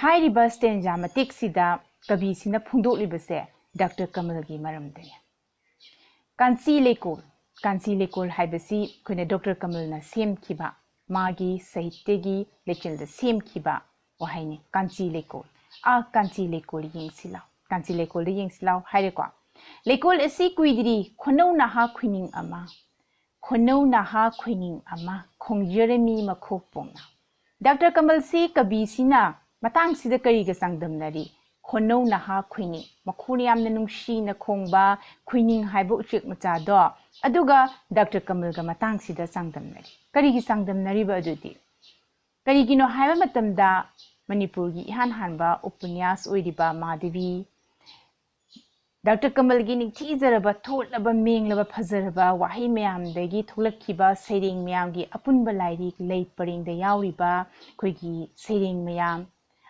ꯍꯥꯏꯔꯤꯕ ꯁ꯭ꯇꯦꯟꯖꯥ ꯃꯇꯦꯛꯁꯤꯗ ꯀꯕꯤꯁꯤꯅ ꯐꯣꯡꯗꯣꯛꯂꯤꯕꯁꯦ ꯗꯥꯛꯇꯔ ꯀꯃꯜꯒꯤ ꯃꯔꯝꯗꯅꯤ꯫ ꯀꯥꯟꯆꯤ ꯂꯩꯀꯣꯜ, ꯀꯥꯟꯆꯤ ꯂꯩꯀꯣꯜ ꯍꯥꯏꯕꯁꯤ ꯑꯩꯈꯣꯏꯅ ꯗꯥꯛꯇꯔ ꯀꯃꯜꯅ ꯁꯦꯝꯈꯤꯕ, ꯃꯥꯒꯤ ꯁꯥꯍꯤꯇ꯭ꯌꯒꯤ ꯂꯩꯆꯤꯜꯗ ꯁꯦꯝꯈꯤꯕ ꯋꯥꯍꯩꯅꯤ꯫ ꯀꯥꯟꯆꯤ ꯂꯩꯀꯣꯜ, ꯑꯥ, ꯀꯥꯟꯆꯤ ꯂꯩꯀꯣꯜ ꯌꯦꯡꯁꯤ ꯂꯥꯎ, ꯀꯥꯟꯆꯤ ꯂꯩꯀꯣꯜꯗ ꯌꯦꯡꯁꯤ ꯂꯥꯎ ꯍꯥꯏꯔꯦꯀꯣ꯫ ꯂꯩꯀꯣꯜ ꯑꯁꯤ ꯀꯨꯏꯗ꯭ꯔꯤ, ꯈꯨꯅꯧ ꯅꯍꯥ ꯈꯨꯏꯅꯤꯡ ꯑꯃ, ꯈꯨꯅꯧ ꯅꯍꯥ ꯈꯨꯏꯅꯤꯡ ꯑꯃ, ꯈꯣꯡꯖꯔꯝꯃꯤ ꯃꯈꯧ ꯄꯣꯡꯅ꯫ ꯗꯥꯛꯇꯔ ꯀꯃꯜꯁꯤ ꯀꯕꯤꯁꯤꯅ ꯃꯇꯥꯡꯁꯤꯗ ꯀꯔꯤꯒ ꯆꯥꯡꯗꯝꯅꯔꯤ? ꯈꯨꯅꯧ ꯅꯍꯥ ꯈꯨꯏꯅꯤꯡ, ꯃꯈꯣꯟ ꯌꯥꯝꯅ ꯅꯨꯡꯁꯤꯅ ꯈꯣꯡꯕ ꯈꯨꯏꯅꯤꯡ ꯍꯥꯏꯕ ꯎꯆꯦꯛ ꯃꯆꯥꯗꯣ, ꯑꯗꯨꯒ ꯗꯥꯛꯇꯔ ꯀꯃꯜꯒ ꯃꯇꯥꯡꯁꯤꯗ ꯆꯥꯡꯗꯝꯅꯔꯤ꯫ ꯀꯔꯤꯒꯤ ꯆꯥꯡꯗꯝꯅꯔꯤꯕ ꯑꯗꯨꯗꯤ? ꯀꯔꯤꯒꯤꯅꯣ ꯍꯥꯏꯕ ꯃꯇꯝꯗ, ꯃꯅꯤꯄꯨꯔꯒꯤ ꯏꯍꯥꯟ ꯍꯥꯟꯕ ꯎꯄꯅ꯭ꯌꯥꯁ ꯑꯣꯏꯔꯤꯕ ꯃꯥꯙꯕꯤ, ꯗꯥꯛꯇꯔ ꯀꯃꯜꯒꯤ ꯅꯤꯡꯊꯤꯖꯔꯕ, ꯊꯣꯠꯂꯕ, ꯃꯦꯡꯂꯕ, ꯐꯖꯔꯕ ꯋꯥꯍꯩ ꯃꯌꯥꯝꯗꯒꯤ ꯊꯣꯛꯂꯛꯈꯤꯕ ꯁꯩꯔꯦꯡ ꯃꯌꯥꯝꯒꯤ ꯑꯄꯨꯟꯕ ꯂꯥꯏꯔꯤꯛ ꯂꯩ ꯄꯔꯦꯡꯗ ꯌꯥꯎꯔꯤꯕ ꯑꯩꯈꯣꯏꯒꯤ ꯁꯩꯔꯦꯡ ꯃꯌꯥꯝ꯫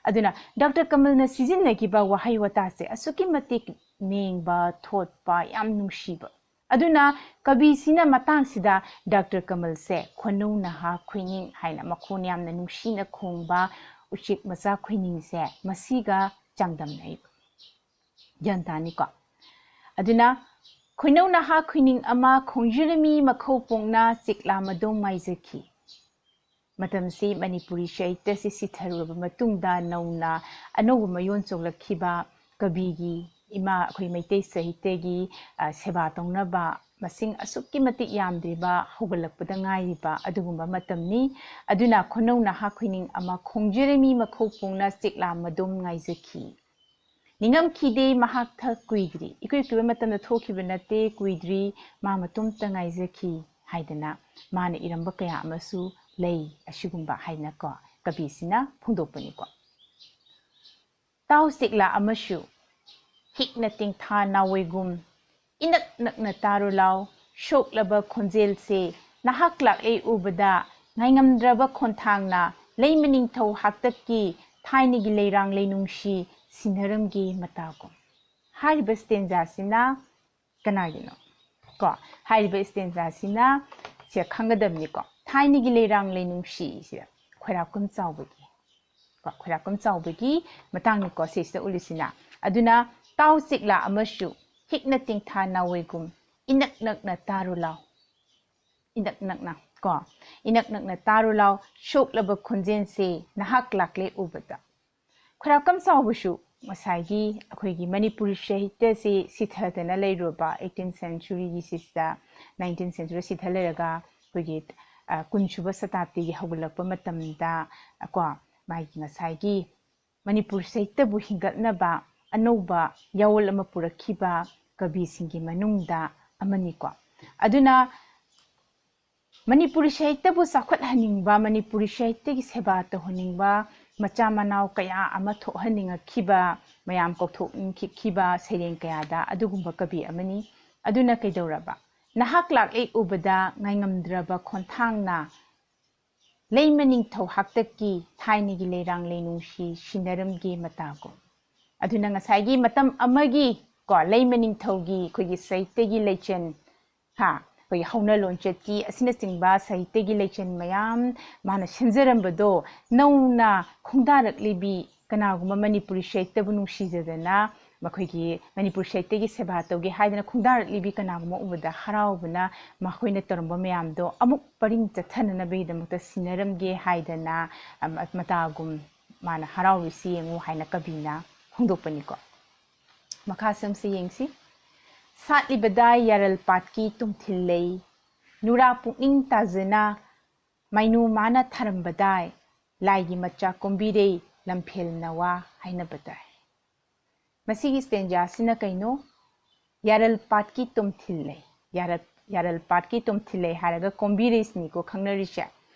ꯑꯗꯨꯅ ꯗꯥꯛꯇꯔ ꯀꯃꯜꯅ ꯁꯤꯖꯤꯟꯅꯈꯤꯕ ꯋꯥꯍꯩ ꯋꯥꯇꯥꯁꯦ ꯑꯁꯨꯛꯀꯤ ꯃꯇꯤꯛ ꯃꯦꯡꯕ, ꯊꯣꯠꯄ, ꯌꯥꯝ ꯅꯨꯡꯁꯤꯕ꯫ ꯑꯗꯨꯅ ꯀꯕꯤꯁꯤꯅ ꯃꯇꯥꯡꯁꯤꯗ ꯗꯥꯛꯇꯔ ꯀꯃꯜꯁꯦ ꯈꯨꯅꯧ ꯅꯍꯥ ꯈꯨꯏꯅꯤꯡ ꯍꯥꯏꯅ ꯃꯈꯣꯟ ꯌꯥꯝꯅ ꯅꯨꯡꯁꯤꯅ ꯈꯣꯡꯕ ꯎꯆꯦꯛ ꯃꯆꯥ ꯈꯨꯏꯅꯤꯡꯁꯦ ꯃꯁꯤꯒ ꯆꯥꯡꯗꯝꯅꯩꯕ꯫ ꯒ꯭ꯌꯥꯟ ꯇꯥꯅꯤꯀꯣ? ꯑꯗꯨꯅ ꯈꯨꯅꯧ ꯅꯍꯥ ꯈꯨꯏꯅꯤꯡ ꯑꯃ, ꯈꯣꯡꯖꯔꯝꯃꯤ ꯃꯈꯧ ꯄꯣꯡꯅ, ꯆꯦꯛꯂꯥ ꯃꯗꯣꯝ ꯉꯥꯏꯖꯈꯤ꯫ ꯃꯇꯝꯁꯤ ꯃꯅꯤꯄꯨꯔꯤ ꯁꯥꯍꯤꯇ꯭ꯌꯁꯤ ꯁꯤꯊꯔꯨꯔꯕ ꯃꯇꯨꯡꯗ ꯅꯧꯅ ꯑꯅꯧꯕ ꯃꯌꯣꯟ ꯆꯣꯡꯂꯛꯈꯤꯕ ꯀꯕꯤꯒꯤ ꯏꯃꯥ ꯑꯩꯈꯣꯏ ꯃꯩꯇꯩ ꯁꯥꯍꯤꯇ꯭ꯌꯒꯤ, ꯑ, ꯁꯦꯕꯥ ꯇꯧꯅꯕ ꯃꯁꯤꯡ ꯑꯁꯨꯛꯀꯤ ꯃꯇꯤꯛ ꯌꯥꯝꯗ꯭ꯔꯤꯕ, ꯍꯧꯒꯠꯂꯛꯄꯗ ꯉꯥꯏꯔꯤꯕ ꯑꯗꯨꯒꯨꯝꯕ ꯃꯇꯝꯅꯤ꯫ ꯑꯗꯨꯅ ꯈꯨꯅꯧ ꯅꯍꯥ ꯈꯨꯏꯅꯤꯡ ꯑꯃ, ꯈꯣꯡꯖꯔꯝꯃꯤ ꯃꯈꯧ ꯄꯣꯡꯅ, ꯆꯦꯛꯂꯥ ꯃꯗꯣꯝ ꯉꯥꯏꯖꯈꯤ꯫ ꯅꯤꯡꯉꯝꯈꯤꯗꯦ ꯃꯍꯥꯛ ꯊꯛ ꯀꯨꯏꯗ꯭ꯔꯤ, ꯏꯀꯨꯏ ꯀꯨꯏꯕ ꯃꯇꯝꯗ ꯊꯣꯛꯈꯤꯕ ꯅꯠꯇꯦ, ꯀꯨꯏꯗ꯭ꯔꯤ, ꯃꯥ ꯃꯇꯣꯝꯇ ꯉꯥꯏꯖꯈꯤ ꯍꯥꯏꯗꯅ ꯃꯥꯅ ꯏꯔꯝꯕ ꯀꯌꯥ ꯑꯃꯁꯨ ꯂꯩ꯫ ꯑꯁꯤꯒꯨꯝꯕ ꯍꯥꯏꯅꯀꯣ ꯀꯕꯤꯁꯤꯅ ꯐꯣꯡꯗꯣꯛꯄꯅꯤꯀꯣ꯫ ꯇꯥꯎ ꯆꯦꯛꯂꯥ ꯑꯃꯁꯨ, ꯍꯤꯛꯅ ꯇꯦꯡꯊꯥ ꯅꯥꯋꯩꯒꯨꯝ, ꯏꯅꯛ ꯅꯛꯅ ꯇꯥꯔꯨ ꯂꯥꯎ, ꯁꯣꯛꯂꯕ ꯈꯣꯟꯖꯦꯜꯁꯦ ꯅꯍꯥꯛ ꯂꯥꯛꯂꯦ ꯎꯕꯗ ꯉꯥꯏꯉꯝꯗ꯭ꯔꯕ ꯈꯣꯟꯊꯥꯡꯅ ꯂꯩꯃ ꯅꯤꯡꯊꯧ ꯍꯥꯛꯇꯛꯀꯤ ꯊꯥꯏꯅꯒꯤ ꯂꯩꯔꯥꯡ ꯂꯩꯅꯨꯡꯁꯤ ꯁꯤꯟꯅꯔꯝꯒꯦ ꯃꯇꯥꯒꯨꯝ꯫ ꯍꯥꯏꯔꯤꯕ stanza ꯁꯤꯅ ꯀꯅꯥꯒꯤꯅꯣ? ꯀꯣ, ꯍꯥꯏꯔꯤꯕ stanza ꯁꯤꯅ ꯁꯦ ꯈꯪꯒꯗꯕꯅꯤꯀꯣ꯫ ꯊꯥꯏꯅꯒꯤ ꯂꯩꯔꯥꯡ ꯂꯩꯅꯨꯡꯁꯤ ꯁꯤꯗ ꯈ꯭ꯋꯥꯏꯔꯥꯛꯄꯝ ꯆꯥꯎꯕꯒꯤ, ꯀꯣ, ꯈ꯭ꯋꯥꯏꯔꯥꯛꯄꯝ ꯆꯥꯎꯕꯒꯤ ꯃꯇꯥꯡꯅꯤꯀꯣ ꯁꯤꯁꯤꯗ ꯎꯠꯂꯤꯁꯤꯅ꯫ ꯑꯗꯨꯅ "ꯇꯥꯎ ꯆꯤꯛꯂꯥ ꯑꯃꯁꯨ ꯍꯤꯛꯅ ꯇꯦꯡꯊꯥ ꯅꯥꯎꯋꯩꯒꯨꯝ, ꯏꯅꯛ ꯅꯛꯅ ꯇꯥꯔꯨ ꯂꯥꯎ꯫ ꯏꯅꯛ ꯅꯛꯅ", ꯀꯣ, "ꯏꯅꯛ ꯅꯛꯅ ꯇꯥꯔꯨ ꯂꯥꯎ, ꯁꯣꯛꯂꯕ ꯈꯣꯟꯖꯦꯜꯁꯦ ꯅꯍꯥꯛ ꯂꯥꯛꯂꯦ ꯎꯕꯗ"꯫ ꯈ꯭ꯋꯥꯏꯔꯥꯛꯄꯝ ꯆꯥꯎꯕꯁꯨ ꯉꯁꯥꯏꯒꯤ ꯑꯩꯈꯣꯏꯒꯤ ꯃꯅꯤꯄꯨꯔꯤ ꯁꯥꯍꯤꯇ꯭ꯌꯁꯤ ꯁꯤꯊꯗꯅ ꯂꯩꯔꯨꯕ eighteen century ꯒꯤ ꯁꯤꯁꯤꯗ, nineteen century ꯁꯤꯊ ꯂꯩꯔꯒ ꯑꯩꯈꯣꯏꯒꯤ, ꯑ, ꯀꯨꯟꯁꯨꯕ ꯁꯇꯥꯕꯗꯤꯒꯤ ꯍꯧꯒꯠꯂꯛꯄ ꯃꯇꯝꯗ, ꯀꯣ, ꯃꯥꯒꯤ ꯉꯁꯥꯏꯒꯤ ꯃꯅꯤꯄꯨꯔ ꯁꯥꯍꯤꯇ꯭ꯌꯕꯨ ꯍꯤꯡꯒꯠꯅꯕ ꯑꯅꯧꯕ ꯌꯥꯑꯣꯜ ꯑꯃ ꯄꯨꯔꯛꯈꯤꯕ ꯀꯕꯤꯁꯤꯡꯒꯤ ꯃꯅꯨꯡꯗ ꯑꯃꯅꯤꯀꯣ꯫ ꯑꯗꯨꯅ ꯃꯅꯤꯄꯨꯔꯤ ꯁꯥꯍꯤꯇ꯭ꯌꯕꯨ ꯆꯥꯎꯈꯠꯍꯟꯅꯤꯡꯕ, ꯃꯅꯤꯄꯨꯔꯤ ꯁꯥꯍꯤꯇ꯭ꯌꯒꯤ ꯁꯦꯕꯥ ꯇꯧꯍꯟꯅꯤꯡꯕ ꯃꯆꯥ ꯃꯅꯥꯎ ꯀꯌꯥ ꯑꯃ ꯊꯣꯛꯍꯟꯅꯤꯡꯉꯛꯈꯤꯕ, ꯃꯌꯥꯝ ꯀꯧꯊꯣꯛꯅꯤꯡꯈꯤꯕ ꯁꯩꯔꯦꯡ ꯀꯌꯥꯗ ꯑꯗꯨꯒꯨꯝꯕ ꯀꯕꯤ ꯑꯃꯅꯤ꯫ ꯑꯗꯨꯅ ꯀꯩꯗꯧꯔꯕ? "ꯅꯍꯥꯛ ꯂꯥꯛꯂꯦ ꯎꯕꯗ ꯉꯥꯏꯉꯝꯗ꯭ꯔꯕ ꯈꯣꯟꯊꯥꯡꯅ, ꯂꯩꯃ ꯅꯤꯡꯊꯧ ꯍꯥꯛꯇꯛꯀꯤ ꯊꯥꯏꯅꯒꯤ ꯂꯩꯔꯥꯡ ꯂꯩꯅꯨꯡꯁꯤ ꯁꯤꯟꯅꯔꯝꯒꯦ ꯃꯇꯥꯒꯨꯝ"꯫ ꯑꯗꯨꯅ ꯉꯁꯥꯏꯒꯤ ꯃꯇꯝ ꯑꯃꯒꯤ, ꯀꯣ, ꯂꯩꯃ ꯅꯤꯡꯊꯧꯒꯤ ꯑꯩꯈꯣꯏꯒꯤ ꯁꯥꯍꯤꯇ꯭ꯌꯒꯤ ꯂꯩꯆꯦꯟ, ꯍꯥ, ꯑꯩꯈꯣꯏꯒꯤ ꯍꯧꯅ ꯂꯣꯟꯆꯠꯀꯤ ꯑꯁꯤꯅꯆꯤꯡꯕ ꯁꯥꯍꯤꯇ꯭ꯌꯒꯤ ꯂꯩꯆꯦꯟ ꯃꯌꯥꯝ ꯃꯥꯅ ꯁꯦꯝꯖꯔꯝꯕꯗꯣ ꯅꯧꯅ ꯈꯣꯡꯗꯥꯔꯛꯂꯤꯕꯤ ꯀꯅꯥꯒꯨꯝꯕ ꯃꯅꯤꯄꯨꯔꯤ ꯁꯥꯍꯤꯇ꯭ꯌꯕꯨ ꯅꯨꯡꯁꯤꯖꯗꯅ ꯃꯈꯣꯏꯒꯤ ꯃꯅꯤꯄꯨꯔ ꯁꯥꯍꯤꯇ꯭ꯌꯒꯤ ꯁꯦꯕꯥ ꯇꯧꯒꯦ ꯍꯥꯏꯗꯅ ꯈꯣꯡꯗꯥꯔꯛꯂꯤꯕꯤ ꯀꯅꯥꯒꯨꯝꯕ ꯎꯕꯗ ꯍꯔꯥꯎꯕꯅ ꯃꯈꯣꯏꯅ ꯇꯧꯔꯝꯕ ꯃꯌꯥꯝꯗꯣ ꯑꯃꯨꯛ ꯄꯔꯤꯡ ꯆꯠꯊꯅꯅꯕꯒꯤꯗꯃꯛꯇ ꯁꯤꯟꯅꯔꯝꯒꯦ ꯍꯥꯏꯗꯅ, ꯑꯝ, ꯃꯇꯥꯒꯨꯝ ꯃꯥꯅ ꯍꯔꯥꯎꯔꯤꯁꯤ ꯌꯦꯡꯉꯨ ꯍꯥꯏꯅ ꯀꯕꯤꯅ ꯐꯣꯡꯗꯣꯛꯄꯅꯤꯀꯣ꯫ ꯃꯈꯥꯁꯨ ꯑꯃꯁꯨ ꯌꯦꯡꯁꯤ꯫ "ꯁꯥꯠꯂꯤꯕꯗꯥꯏ ꯌꯥꯔꯜ ꯄꯥꯠꯀꯤ ꯇꯣꯝꯊꯤꯜ ꯂꯩ, ꯅꯨꯔꯥ ꯄꯨꯛꯅꯤꯡ ꯇꯥꯖꯅ ꯃꯥꯏꯅꯨ ꯃꯥꯅ ꯊꯥꯔꯝꯕꯗꯥꯏ, ꯂꯥꯏꯒꯤ ꯃꯆꯥ ꯀꯣꯝꯕꯤꯔꯩ ꯂꯝꯐꯦꯜ ꯅꯋꯥ ꯍꯥꯏꯅꯕꯗꯥꯏ"꯫ ꯃꯁꯤꯒꯤ stanza ꯁꯤꯅ ꯀꯩꯅꯣ? ꯌꯥꯔꯜ ꯄꯥꯠꯀꯤ ꯇꯣꯝꯊꯤꯜ ꯂꯩ꯫ ꯌꯥꯔꯜ, ꯌꯥꯔꯜ ꯄꯥꯠꯀꯤ ꯇꯣꯝꯊꯤꯜ ꯂꯩ ꯍꯥꯏꯔꯒ ꯀꯣꯝꯕꯤꯔꯩꯁꯤꯅꯤꯀꯣ ꯈꯪꯅꯔꯤꯁꯦ꯫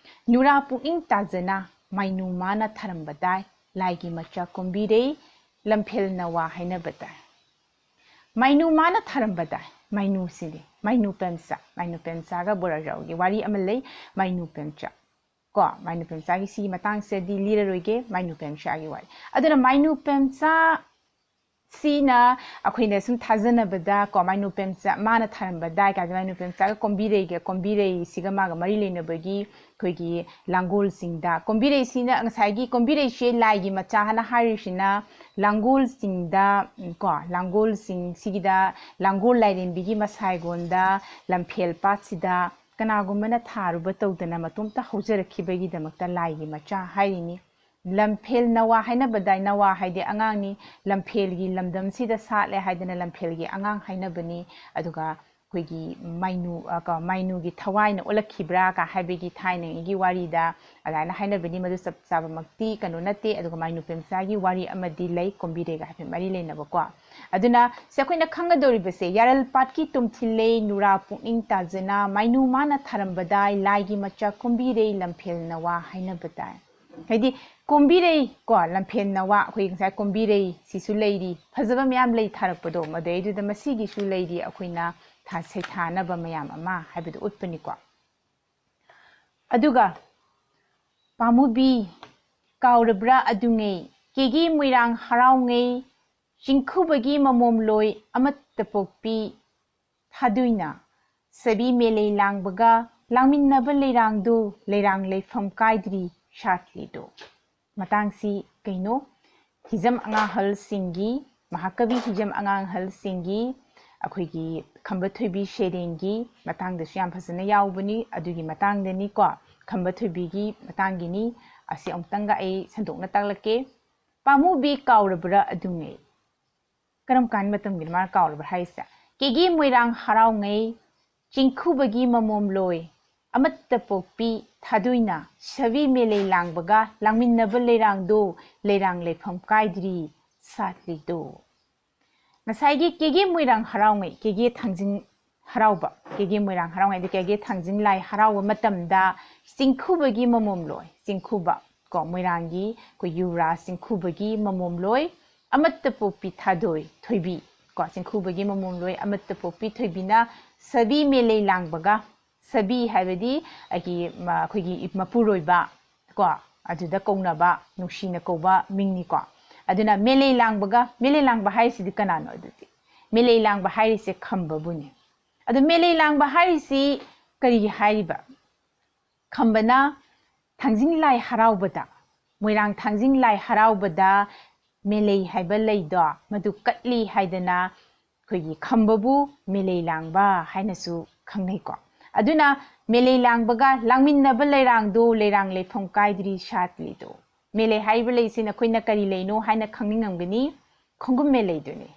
"ꯅꯨꯔꯥ ꯄꯨꯛꯅꯤꯡ ꯇꯥꯖꯅ ꯃꯥꯏꯅꯨ ꯃꯥꯅ ꯊꯥꯔꯝꯕꯗꯥꯏ, ꯂꯥꯏꯒꯤ ꯃꯆꯥ ꯀꯣꯝꯕꯤꯔꯩ ꯂꯝꯐꯦꯜ ꯅꯋꯥ ꯍꯥꯏꯅꯕꯗꯥꯏ"꯫ ꯃꯥꯏꯅꯨ ꯃꯥꯅ ꯊꯥꯔꯝꯕꯗꯥꯏ꯫ ꯃꯥꯏꯅꯨꯁꯤꯅꯤ꯫ ꯃꯥꯏꯅꯨ ꯄꯦꯝꯆꯥ꯫ ꯃꯥꯏꯅꯨ ꯄꯦꯝꯆꯥꯒ ꯕꯣꯔꯥꯖꯥꯎꯒꯤ ꯋꯥꯔꯤ ꯑꯃ ꯂꯩ꯫ ꯃꯥꯏꯅꯨ ꯄꯦꯝꯆꯥ꯫ ꯀꯣ, ꯃꯥꯏꯅꯨ ꯄꯦꯝꯆꯥꯒꯤ ꯁꯤꯒꯤ ꯃꯇꯥꯡꯁꯤꯗꯤ ꯂꯤꯔꯔꯣꯏꯒꯦ, ꯃꯥꯏꯅꯨ ꯄꯦꯝꯆꯥꯒꯤ ꯋꯥꯔꯤ꯫ ꯑꯗꯨꯅ ꯃꯥꯏꯅꯨ ꯄꯦꯝꯆꯥ ꯁꯤꯅ ꯑꯩꯈꯣꯏꯅ ꯁꯨꯝ ꯊꯥꯖꯅꯕꯗ ꯀꯣ, ꯃꯥꯏꯅꯨ ꯄꯦꯝꯆꯥ ꯃꯥꯅ ꯊꯥꯔꯝꯕ ꯗꯥꯏ ꯀꯥꯏꯗ ꯃꯥꯏꯅꯨ ꯄꯦꯝꯆꯥꯒ ꯀꯣꯝꯕꯤꯔꯩꯒ, ꯀꯣꯝꯕꯤꯔꯩꯁꯤꯒ ꯃꯥꯒ ꯃꯔꯤ ꯂꯩꯅꯕꯒꯤ ꯑꯩꯈꯣꯏꯒꯤ ꯂꯥꯡꯒꯣꯜꯁꯤꯡꯗ, ꯀꯣꯝꯕꯤꯔꯩꯁꯤꯅ ꯉꯁꯥꯏꯒꯤ ꯀꯣꯝꯕꯤꯔꯩꯁꯦ ꯂꯥꯏꯒꯤ ꯃꯆꯥ ꯍꯥꯏꯅ ꯍꯥꯏꯔꯤꯁꯤꯅ ꯂꯥꯡꯒꯣꯜꯁꯤꯡꯗ, ꯎꯝ, ꯀꯣ, ꯂꯥꯡꯒꯣꯜꯁꯤꯡ ꯁꯤꯒꯤꯗ ꯂꯥꯡꯒꯣꯜ ꯂꯥꯏꯔꯦꯝꯕꯤꯒꯤ ꯃꯁꯥꯏꯒꯣꯟꯗ ꯂꯝꯐꯦꯜ ꯄꯥꯠꯁꯤꯗ ꯀꯅꯥꯒꯨꯝꯕꯅ ꯊꯥꯔꯨꯕ ꯇꯧꯗꯅ ꯃꯇꯣꯝꯇ ꯍꯧꯖꯔꯛꯈꯤꯕꯒꯤꯗꯃꯛꯇ ꯂꯥꯏꯒꯤ ꯃꯆꯥ ꯍꯥꯏꯔꯤꯅꯤ꯫ ꯂꯝꯐꯦꯜ ꯅꯋꯥ ꯍꯥꯏꯅꯕꯗꯥꯏ, ꯅꯋꯥ ꯍꯥꯏꯗꯤ ꯑꯉꯥꯡꯅꯤ, ꯂꯝꯐꯦꯜꯒꯤ ꯂꯝꯗꯝꯁꯤꯗ ꯁꯥꯠꯂꯦ ꯍꯥꯏꯗꯅ ꯂꯝꯐꯦꯜꯒꯤ ꯑꯉꯥꯡ ꯍꯥꯏꯅꯕꯅꯤ꯫ ꯑꯗꯨꯒ ꯑꯩꯈꯣꯏꯒꯤ ꯃꯥꯏꯅꯨ, ꯑ, ꯀꯣ, ꯃꯥꯏꯅꯨꯒꯤ ꯊꯋꯥꯏꯅ ꯑꯣꯜꯂꯛꯈꯤꯕ꯭ꯔꯥ ꯀ ꯍꯥꯏꯕꯒꯤ ꯊꯥꯏꯅꯉꯩꯒꯤ ꯋꯥꯔꯤꯗ ꯑꯗꯨꯃꯥꯏꯅ ꯍꯥꯏꯅꯕꯅꯤ, ꯃꯗꯨ ꯆꯞ ꯆꯥꯕꯃꯛꯇꯤ ꯀꯩꯅꯣ ꯅꯠꯇꯦ꯫ ꯑꯗꯨꯒ ꯃꯥꯏꯅꯨ ꯄꯦꯝꯆꯥꯒꯤ ꯋꯥꯔꯤ ꯑꯃꯗꯤ ꯂꯩ, ꯀꯣꯝꯕꯤꯔꯩꯒ ꯍꯥꯏꯐꯦꯠ ꯃꯔꯤ ꯂꯩꯅꯕꯀꯣ꯫ ꯑꯗꯨꯅ ꯁꯤ ꯑꯩꯈꯣꯏꯅ ꯈꯪꯒꯗꯧꯔꯤꯕꯁꯦ, ꯌꯥꯔꯜ ꯄꯥꯠꯀꯤ ꯇꯨꯝꯊꯤꯜꯂꯩ ꯅꯨꯔꯥ ꯄꯨꯛꯅꯤꯡ ꯇꯥꯖꯅ, ꯃꯥꯏꯅꯨ ꯃꯥꯅ ꯊꯥꯔꯝꯕꯗꯥꯏ ꯂꯥꯏꯒꯤ ꯃꯆꯥ ꯀꯣꯝꯕꯤꯔꯩ ꯂꯝꯐꯦꯜ ꯅꯋꯥ ꯍꯥꯏꯅꯕꯗꯥꯏ꯫ ꯍꯥꯏꯗꯤ ꯀꯣꯝꯕꯤꯔꯩ ꯀꯣ, ꯂꯝꯐꯦꯜ ꯅꯋꯥ, ꯑꯩꯈꯣꯏ ꯉꯁꯥꯏ ꯀꯣꯝꯕꯤꯔꯩ ꯁꯤꯁꯨ ꯂꯩꯔꯤ, ꯐꯖꯕ ꯃꯌꯥꯝ ꯂꯩ ꯊꯥꯔꯛꯄꯗꯣ, ꯃꯗꯩꯗꯨꯗ ꯃꯁꯤꯒꯤꯁꯨ ꯂꯩꯔꯤ, ꯑꯩꯈꯣꯏꯅ ꯊꯥ-, ꯁꯩꯊꯥꯅꯕ ꯃꯌꯥꯝ ꯑꯃ ꯍꯥꯏꯕꯗꯨ ꯎꯠꯄꯅꯤꯀꯣ꯫ ꯑꯗꯨꯒ ꯄꯥꯃꯨꯕꯤ ꯀꯥꯎꯔꯕ꯭ꯔꯥ ꯑꯗꯨꯉꯩ, ꯀꯦꯒꯦ ꯃꯣꯏꯔꯥꯡ ꯍꯔꯥꯎꯉꯩ, ꯆꯤꯡꯈꯨꯕꯒꯤ ꯃꯃꯣꯝꯂꯣꯏ ꯑꯃꯠꯇ ꯄꯣꯛꯄꯤ ꯊꯥꯗꯣꯏꯅ, ꯁꯕꯤ ꯃꯦꯂꯩ ꯂꯥꯡꯕꯒ ꯂꯥꯡꯃꯤꯟꯅꯕ ꯂꯩꯔꯥꯡꯗꯨ ꯂꯩꯔꯥꯡ ꯂꯩꯐꯝ ꯀꯥꯏꯗ꯭ꯔꯤ ꯁꯥꯠꯂꯤꯗꯣ꯫ ꯃꯇꯥꯡꯁꯤ ꯀꯩꯅꯣ? ꯍꯤꯖꯝ ꯑꯉꯥꯡꯍꯜꯁꯤꯡꯒꯤ, ꯃꯍꯥꯀꯕꯤ ꯍꯤꯖꯝ ꯑꯉꯥꯡꯍꯜꯁꯤꯡꯒꯤ ꯑꯩꯈꯣꯏꯒꯤ ꯈꯝꯕ ꯊꯣꯏꯕꯤ ꯁꯩꯔꯦꯡꯒꯤ ꯃꯇꯥꯡꯗꯁꯨ ꯌꯥꯝ ꯐꯖꯅ ꯌꯥꯎꯕꯅꯤ꯫ ꯑꯗꯨꯒꯤ ꯃꯇꯥꯡꯗꯅꯤꯀꯣ, ꯈꯝꯕ ꯊꯣꯏꯕꯤꯒꯤ ꯃꯇꯥꯡꯒꯤꯅꯤ꯫ ꯑꯁꯤ ꯑꯃꯨꯛꯇꯪꯒ ꯑꯩ ꯁꯟꯗꯣꯛꯅ ꯇꯥꯛꯂꯛꯀꯦ꯫ ꯄꯥꯃꯨꯕꯤ ꯀꯥꯎꯔꯕ꯭ꯔꯥ ꯑꯗꯨꯉꯩ꯫ ꯀꯔꯝ ꯀꯥꯟ ꯃꯇꯝꯒꯤꯅꯣ ꯃꯥꯅ ꯀꯥꯎꯔꯕ꯭ꯔꯥ ꯍꯥꯏꯁꯦ? ꯀꯦꯒꯦ ꯃꯣꯏꯔꯥꯡ ꯍꯔꯥꯎꯉꯩ, ꯆꯤꯡꯈꯨꯕꯒꯤ ꯃꯃꯣꯝꯂꯣꯏ ꯑꯃꯠꯇ ꯄꯣꯛꯄꯤ ꯊꯥꯗꯣꯏꯅ, ꯁꯕꯤ ꯃꯦꯂꯩ ꯂꯥꯡꯕꯒ ꯂꯥꯡꯃꯤꯟꯅꯕ ꯂꯩꯔꯥꯡꯗꯣ ꯂꯩꯔꯥꯡ ꯂꯩꯐꯝ ꯀꯥꯏꯗ꯭ꯔꯤ ꯁꯥꯠꯂꯤꯗꯣ꯫ ꯉꯁꯥꯏꯒꯤ ꯀꯦꯒꯦ ꯃꯣꯏꯔꯥꯡ ꯍꯔꯥꯎꯉꯩ, ꯀꯦꯒꯦ ꯊꯥꯡꯖꯤꯡ ꯍꯔꯥꯎꯕ, ꯀꯦꯒꯦ ꯃꯣꯏꯔꯥꯡ ꯍꯔꯥꯎꯉꯩꯗ ꯀꯦꯒꯦ ꯊꯥꯡꯖꯤꯡ ꯂꯥꯏ ꯍꯔꯥꯎꯕ ꯃꯇꯝꯗ ꯆꯤꯡꯈꯨꯕꯒꯤ ꯃꯃꯣꯝꯂꯣꯏ, ꯆꯤꯡꯈꯨꯕ ꯀꯣ, ꯃꯣꯏꯔꯥꯡꯒꯤ ꯑꯩꯈꯣꯏ ꯌꯨꯕꯔꯥꯖ ꯆꯤꯡꯈꯨꯕꯒꯤ ꯃꯃꯣꯝꯂꯣꯏ ꯑꯃꯠꯇ ꯄꯣꯛꯄꯤ ꯊꯥꯗꯣꯏ ꯊꯣꯏꯕꯤ ꯀꯣ, ꯆꯤꯡꯈꯨꯕꯒꯤ ꯃꯃꯣꯝꯂꯣꯏ ꯑꯃꯠꯇ ꯄꯣꯛꯄꯤ ꯊꯣꯏꯕꯤꯅ ꯁꯕꯤ ꯃꯦꯂꯩ ꯂꯥꯡꯕꯒ ꯁꯕꯤ ꯍꯥꯏꯕꯗꯤ ꯑꯩꯒꯤ, ꯃ-, ꯑꯩꯈꯣꯏꯒꯤ ꯃꯄꯨꯔꯣꯏꯕ ꯀꯣ, ꯑꯗꯨꯗ ꯀꯧꯅꯕ, ꯅꯨꯡꯁꯤꯅ ꯀꯧꯕ ꯃꯤꯡꯅꯤꯀꯣ꯫ ꯑꯗꯨꯅ ꯃꯦꯂꯩ ꯂꯥꯡꯕꯒ, ꯃꯦꯂꯩ ꯂꯥꯡꯕ ꯍꯥꯏꯔꯤꯁꯤꯗꯤ ꯀꯅꯥꯅꯣ ꯑꯗꯨꯗꯤ? ꯃꯦꯂꯩ ꯂꯥꯡꯕ ꯍꯥꯏꯔꯤꯁꯦ ꯈꯝꯕꯕꯨꯅꯤ꯫ ꯑꯗꯨ ꯃꯦꯂꯩ ꯂꯥꯡꯕ ꯍꯥꯏꯔꯤꯁꯤ ꯀꯔꯤꯒꯤ ꯍꯥꯏꯔꯤꯕ? ꯈꯝꯕꯅ ꯊꯥꯡꯖꯤꯡ ꯂꯥꯏ ꯍꯔꯥꯎꯕꯗ, ꯃꯣꯏꯔꯥꯡ ꯊꯥꯡꯖꯤꯡ ꯂꯥꯏ ꯍꯔꯥꯎꯕꯗ ꯃꯦꯂꯩ ꯍꯥꯏꯕ ꯂꯩꯗꯣ, ꯃꯗꯨ ꯀꯠꯂꯤ ꯍꯥꯏꯗꯅ ꯑꯩꯈꯣꯏꯒꯤ ꯈꯝꯕꯕꯨ ꯃꯦꯂꯩ ꯂꯥꯡꯕ ꯍꯥꯏꯅꯁꯨ ꯈꯪꯅꯩꯀꯣ꯫ ꯑꯗꯨꯅ ꯃꯦꯂꯩ ꯂꯥꯡꯕꯒ ꯂꯥꯡꯃꯤꯟꯅꯕ ꯂꯩꯔꯥꯡꯗꯣ, ꯂꯩꯔꯥꯡ ꯂꯩꯐꯝ ꯀꯥꯏꯗ꯭ꯔꯤ ꯁꯥꯠꯂꯤꯗꯣ꯫ ꯃꯦꯂꯩ ꯍꯥꯏꯔꯤꯕ ꯂꯩꯁꯤ ꯅꯈꯣꯏꯅ ꯀꯔꯤ ꯂꯩꯅꯣ ꯍꯥꯏꯅ ꯈꯪꯅꯤꯡꯉꯝꯒꯅꯤ꯫ ꯈꯣꯡꯒꯨꯝ ꯃꯦꯂꯩꯗꯨꯅꯤ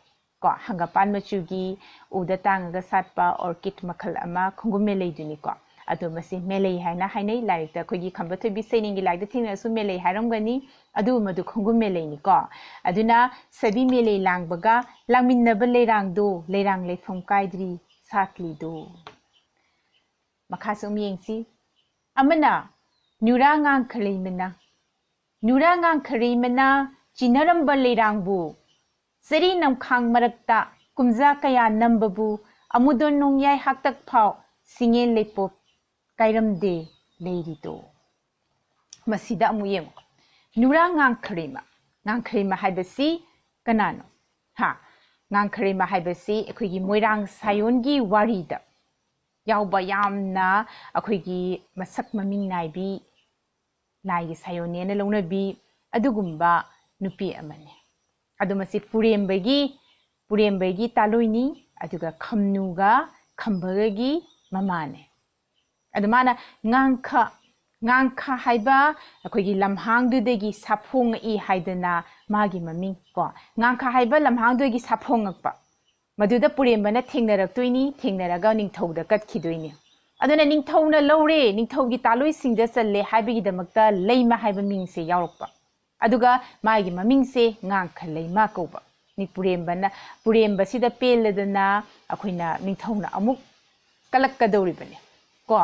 ꯀꯣ, ꯍꯪꯒꯄꯥꯟ ꯃꯆꯨꯒꯤ ꯎꯗ ꯇꯥꯡꯉꯒ ꯁꯥꯠꯄ orchid ꯃꯈꯜ ꯑꯃ ꯈꯣꯡꯒꯨꯝ ꯃꯦꯂꯩꯗꯨꯅꯤꯀꯣ꯫ ꯑꯗꯣ ꯃꯁꯤ ꯃꯦꯂꯩ ꯍꯥꯏꯅ ꯍꯥꯏꯅꯩ꯫ ꯂꯥꯏꯔꯤꯛꯇ, ꯑꯩꯈꯣꯏꯒꯤ ꯈꯝꯕ ꯊꯣꯏꯕꯤ ꯁꯩꯔꯦꯡꯒꯤ ꯂꯥꯏꯔꯤꯛꯇ ꯊꯦꯡꯅꯔꯁꯨ ꯃꯦꯂꯩ ꯍꯥꯏꯔꯝꯒꯅꯤ꯫ ꯑꯗꯨ ꯃꯗꯨ ꯈꯣꯡꯒꯨꯝ ꯃꯦꯂꯩꯅꯤꯀꯣ꯫ ꯑꯗꯨꯅ ꯁꯕꯤ ꯃꯦꯂꯩ ꯂꯥꯡꯕꯒ ꯂꯥꯡꯃꯤꯟꯅꯕ ꯂꯩꯔꯥꯡꯗꯣ, ꯂꯩꯔꯥꯡ ꯂꯩꯐꯝ ꯀꯥꯏꯗ꯭ꯔꯤ ꯁꯥꯠꯂꯤꯗꯣ꯫ ꯃꯈꯥꯁꯨ ꯑꯃꯨꯛ ꯌꯦꯡꯁꯤ꯫ ꯑꯃꯅ ꯅꯨꯔꯥ ꯉꯥꯡꯈꯔꯩ ꯃꯅꯥ꯫ ꯅꯨꯔꯥ ꯉꯥꯡꯈꯔꯩ ꯃꯅꯥ ꯆꯤꯟꯅꯔꯝꯕ ꯂꯩꯔꯥꯡꯕꯨ ꯆꯔꯤ ꯅꯝꯈꯥꯡ ꯃꯔꯛꯇ ꯀꯨꯝꯖꯥ ꯀꯌꯥ ꯅꯝꯕꯕꯨ ꯑꯃꯨꯗꯣꯟ ꯅꯣꯡꯌꯥꯏ ꯍꯥꯛꯇꯛ ꯐꯥꯎ ꯁꯤꯡꯉꯦꯟ ꯂꯩꯄꯣꯞ ꯀꯥꯏꯔꯝꯗꯦ ꯂꯩꯔꯤꯗꯣ꯫ ꯃꯁꯤꯗ ꯑꯃꯨꯛ ꯌꯦꯡꯉꯨ꯫ ꯅꯨꯔꯥ ꯉꯥꯡꯈꯔꯩꯃ꯫ ꯉꯥꯡꯈꯔꯩꯃ ꯍꯥꯏꯕꯁꯤ ꯀꯅꯥꯅꯣ? ꯍꯥ? ꯉꯥꯡꯈꯔꯩꯃ ꯍꯥꯏꯕꯁꯤ ꯑꯩꯈꯣꯏꯒꯤ ꯃꯣꯏꯔꯥꯡ ꯁꯥꯌꯣꯟꯒꯤ ꯋꯥꯔꯤꯗ ꯌꯥꯎꯕ ꯌꯥꯝꯅ ꯑꯩꯈꯣꯏꯒꯤ ꯃꯁꯛ ꯃꯃꯤꯡ ꯅꯥꯏꯕꯤ, ꯂꯥꯏꯒꯤ ꯁꯥꯌꯣꯟꯅꯦꯅ ꯂꯧꯅꯕꯤ ꯑꯗꯨꯒꯨꯝꯕ ꯅꯨꯄꯤ ꯑꯃꯅꯤ꯫ ꯑꯗꯣ ꯃꯁꯤ ꯄꯨꯔꯦꯝꯕꯒꯤ, ꯄꯨꯔꯦꯝꯕꯒꯤ ꯇꯥꯂꯣꯏꯅꯤ, ꯑꯗꯨꯒ ꯈꯝꯅꯨꯒ ꯈꯝꯕꯒꯒꯤ ꯃꯃꯥꯅꯦ꯫ ꯑꯗꯨ ꯃꯥꯅ ꯉꯥꯡꯈ, ꯉꯥꯡꯈ ꯍꯥꯏꯕ ꯑꯩꯈꯣꯏꯒꯤ ꯂꯝꯍꯥꯡꯗꯨꯗꯒꯤ ꯁꯥꯐꯣꯡꯉꯛꯏ ꯍꯥꯏꯗꯅ ꯃꯥꯒꯤ ꯃꯃꯤꯡ ꯀꯣ, ꯉꯥꯡꯈ ꯍꯥꯏꯕ ꯂꯝꯍꯥꯡꯗꯨꯗꯒꯤ ꯁꯥꯐꯣꯡꯉꯛꯄ, ꯃꯗꯨꯗ ꯄꯨꯔꯦꯝꯕꯅ ꯊꯦꯡꯅꯔꯛꯇꯣꯏꯅꯤ, ꯊꯦꯡꯅꯔꯒ ꯅꯤꯡꯊꯧꯗ ꯀꯠꯈꯤꯗꯣꯏꯅꯤ꯫ ꯑꯗꯨꯅ ꯅꯤꯡꯊꯧꯅ ꯂꯧꯔꯦ, ꯅꯤꯡꯊꯧꯒꯤ ꯇꯥꯂꯣꯏꯁꯤꯡꯗ ꯆꯜꯂꯦ ꯍꯥꯏꯕꯒꯤꯗꯃꯛꯇ ꯂꯩꯃ ꯍꯥꯏꯕ ꯃꯤꯡꯁꯦ ꯌꯥꯎꯔꯛꯄ꯫ ꯑꯗꯨꯒ ꯃꯥꯒꯤ ꯃꯃꯤꯡꯁꯦ ꯉꯥꯡꯈ ꯂꯩꯃ ꯀꯧꯕ꯫ ꯅꯤ ꯄꯨꯔꯦꯝꯕꯅ, ꯄꯨꯔꯦꯝꯕꯁꯤꯗ ꯄꯦꯜꯂꯗꯅ ꯑꯩꯈꯣꯏꯅ ꯅꯤꯡꯊꯧꯅ ꯑꯃꯨꯛ ꯀꯜꯂꯛꯀꯗꯧꯔꯤꯕꯅꯤ ꯀꯣ꯫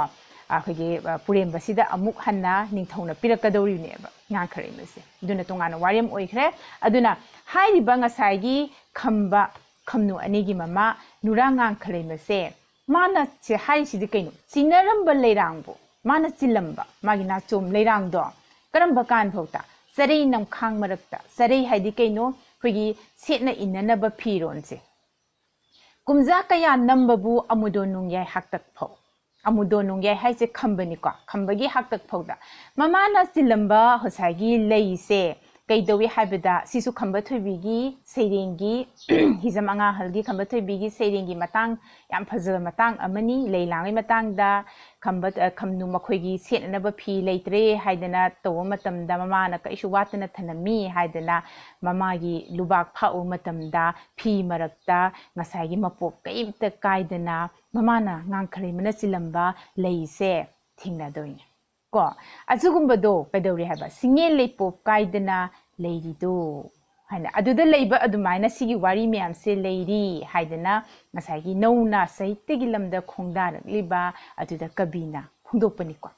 ꯑꯩꯈꯣꯏꯒꯤ, ꯑ, ꯄꯨꯔꯦꯝꯕꯁꯤꯗ ꯑꯃꯨꯛ ꯍꯟꯅ ꯅꯤꯡꯊꯧꯅ ꯄꯤꯔꯛꯀꯗꯧꯔꯤꯕꯅꯦꯕ ꯉꯥꯡꯈ ꯂꯩꯃꯁꯦ꯫ ꯑꯗꯨꯅ ꯇꯣꯉꯥꯟꯅ ꯋꯥꯔꯤ ꯑꯃ ꯑꯣꯏꯈ꯭ꯔꯦ꯫ ꯑꯗꯨꯅ ꯍꯥꯏꯔꯤꯕ ꯉꯁꯥꯏꯒꯤ ꯈꯝꯕ, ꯈꯝꯅꯨ ꯑꯅꯤꯒꯤ ꯃꯃꯥ ꯅꯨꯔꯥ ꯉꯥꯡꯈ ꯂꯩꯃꯁꯦ ꯃꯥꯅ ꯁꯦ ꯍꯥꯏꯔꯤꯁꯤꯗꯤ ꯀꯩꯅꯣ? ꯆꯤꯟꯅꯔꯝꯕ ꯂꯩꯔꯥꯡꯕꯨ ꯃꯥꯅ ꯆꯤꯜꯂꯝꯕ, ꯃꯥꯒꯤ ꯅꯥꯆꯣꯝ ꯂꯩꯔꯥꯡꯗꯣ ꯀꯔꯝꯕ ꯀꯥꯟ ꯐꯥꯎꯗ? ꯆꯔꯩ ꯅꯝꯈꯥꯡ ꯃꯔꯛꯇ꯫ ꯆꯔꯩ ꯍꯥꯏꯗꯤ ꯀꯩꯅꯣ? ꯑꯩꯈꯣꯏꯒꯤ ꯁꯦꯠꯅ ꯏꯟꯅꯅꯕ ꯐꯤꯔꯣꯟꯁꯦ꯫ ꯀꯨꯝꯖꯥ ꯀꯌꯥ ꯅꯝꯕꯕꯨ ꯑꯃꯨꯗꯣꯟ ꯅꯣꯡꯌꯥꯏ ꯍꯥꯛꯇꯛ ꯐꯥꯎ꯫ ꯑꯃꯨꯗꯣꯟ ꯅꯣꯡꯌꯥꯏ ꯍꯥꯏꯁꯦ ꯈꯝꯕꯅꯤꯀꯣ, ꯈꯝꯕꯒꯤ ꯍꯥꯛꯇꯛ ꯐꯥꯎꯗ꯫ ꯃꯃꯥꯅ ꯆꯤꯜꯂꯝꯕ ꯉꯁꯥꯏꯒꯤ ꯂꯩꯁꯦ ꯀꯩꯗꯧꯏ ꯍꯥꯏꯕꯗ, ꯁꯤꯁꯨ ꯈꯝꯕ ꯊꯣꯏꯕꯤꯒꯤ ꯁꯩꯔꯦꯡꯒꯤ, ꯍꯤꯖꯝ ꯑꯉꯥꯡꯍꯜꯒꯤ ꯈꯝꯕ ꯊꯣꯏꯕꯤꯒꯤ ꯁꯩꯔꯦꯡꯒꯤ ꯃꯇꯥꯡ, ꯌꯥꯝ ꯐꯖꯕ ꯃꯇꯥꯡ ꯑꯃꯅꯤ꯫ ꯂꯩ ꯂꯥꯡꯕꯒꯤ ꯃꯇꯥꯡꯗ ꯈꯝꯕ, ꯑ, ꯈꯝꯅꯨ ꯃꯈꯣꯏꯒꯤ ꯁꯦꯠꯅꯅꯕ ꯐꯤ ꯂꯩꯇ꯭ꯔꯦ ꯍꯥꯏꯗꯅ ꯇꯧꯕ ꯃꯇꯝꯗ, ꯃꯃꯥꯅ ꯀꯔꯤꯁꯨ ꯋꯥꯠꯇꯅ ꯊꯅꯝꯃꯤ ꯍꯥꯏꯗꯅ ꯃꯃꯥꯒꯤ ꯂꯨꯕꯥꯛ ꯐꯥꯛꯎ ꯃꯇꯝꯗ, ꯐꯤ ꯃꯔꯛꯇ ꯉꯁꯥꯏꯒꯤ ꯃꯄꯣꯞ ꯀꯔꯤꯝꯇ ꯀꯥꯏꯗꯅ ꯃꯃꯥꯅ ꯉꯥꯡꯈꯔꯩꯃꯅ ꯆꯤꯜꯂꯝꯕ ꯂꯩꯁꯦ ꯊꯦꯡꯅꯗꯣꯏꯅꯦ꯫ ꯀꯣ, ꯑꯗꯨꯒꯨꯝꯕꯗꯣ ꯀꯩꯗꯧꯔꯤ ꯍꯥꯏꯕ? ꯁꯤꯡꯉꯦꯜ ꯂꯩꯄꯣꯞ ꯀꯥꯏꯗꯅ ꯂꯩꯔꯤꯗꯣ ꯍꯥꯏꯅ꯫ ꯑꯗꯨꯗ ꯂꯩꯕ ꯑꯗꯨꯃꯥꯏꯅ ꯁꯤꯒꯤ ꯋꯥꯔꯤ ꯃꯌꯥꯝꯁꯦ ꯂꯩꯔꯤ ꯍꯥꯏꯗꯅ ꯉꯁꯥꯏꯒꯤ ꯅꯧꯅ ꯁꯥꯍꯤꯇ꯭ꯌꯒꯤ ꯂꯝꯗ ꯈꯣꯡꯗꯥꯔꯛꯂꯤꯕ ꯑꯗꯨꯗ ꯀꯕꯤꯅ ꯐꯣꯡꯗꯣꯛꯄꯅꯤꯀꯣ꯫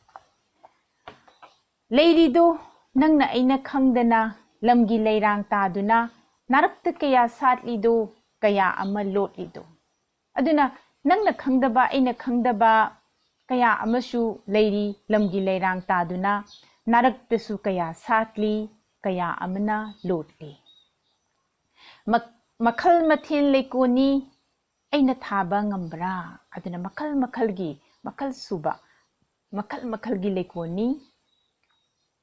ꯂꯩꯔꯤꯗꯣ ꯅꯪꯅ ꯑꯩꯅ ꯈꯪꯗꯅ ꯂꯝꯒꯤ ꯂꯩꯔꯥꯡ ꯇꯥꯗꯨꯅ ꯅꯥꯔꯛꯇ ꯀꯌꯥ ꯁꯥꯠꯂꯤꯗꯣ, ꯀꯌꯥ ꯑꯃ ꯂꯣꯠꯂꯤꯗꯣ꯫ ꯑꯗꯨꯅ ꯅꯪꯅ ꯈꯪꯗꯕ, ꯑꯩꯅ ꯈꯪꯗꯕ ꯀꯌꯥ ꯑꯃꯁꯨ ꯂꯩꯔꯤ, ꯂꯝꯒꯤ ꯂꯩꯔꯥꯡ ꯇꯥꯗꯨꯅ ꯅꯥꯔꯛꯇꯁꯨ ꯀꯌꯥ ꯁꯥꯠꯂꯤ, ꯀꯌꯥ ꯑꯃꯅ ꯂꯣꯠꯂꯤ꯫ ꯃ-, ꯃꯈꯜ ꯃꯊꯦꯜ ꯂꯩꯀꯣꯟꯅꯤ ꯑꯩꯅ ꯊꯥꯕ ꯉꯝꯕ꯭ꯔꯥ? ꯑꯗꯨꯅ ꯃꯈꯜ ꯃꯈꯜꯒꯤ, ꯃꯈꯜ ꯁꯨꯕ, ꯃꯈꯜ ꯃꯈꯜꯒꯤ ꯂꯩꯀꯣꯟꯅꯤ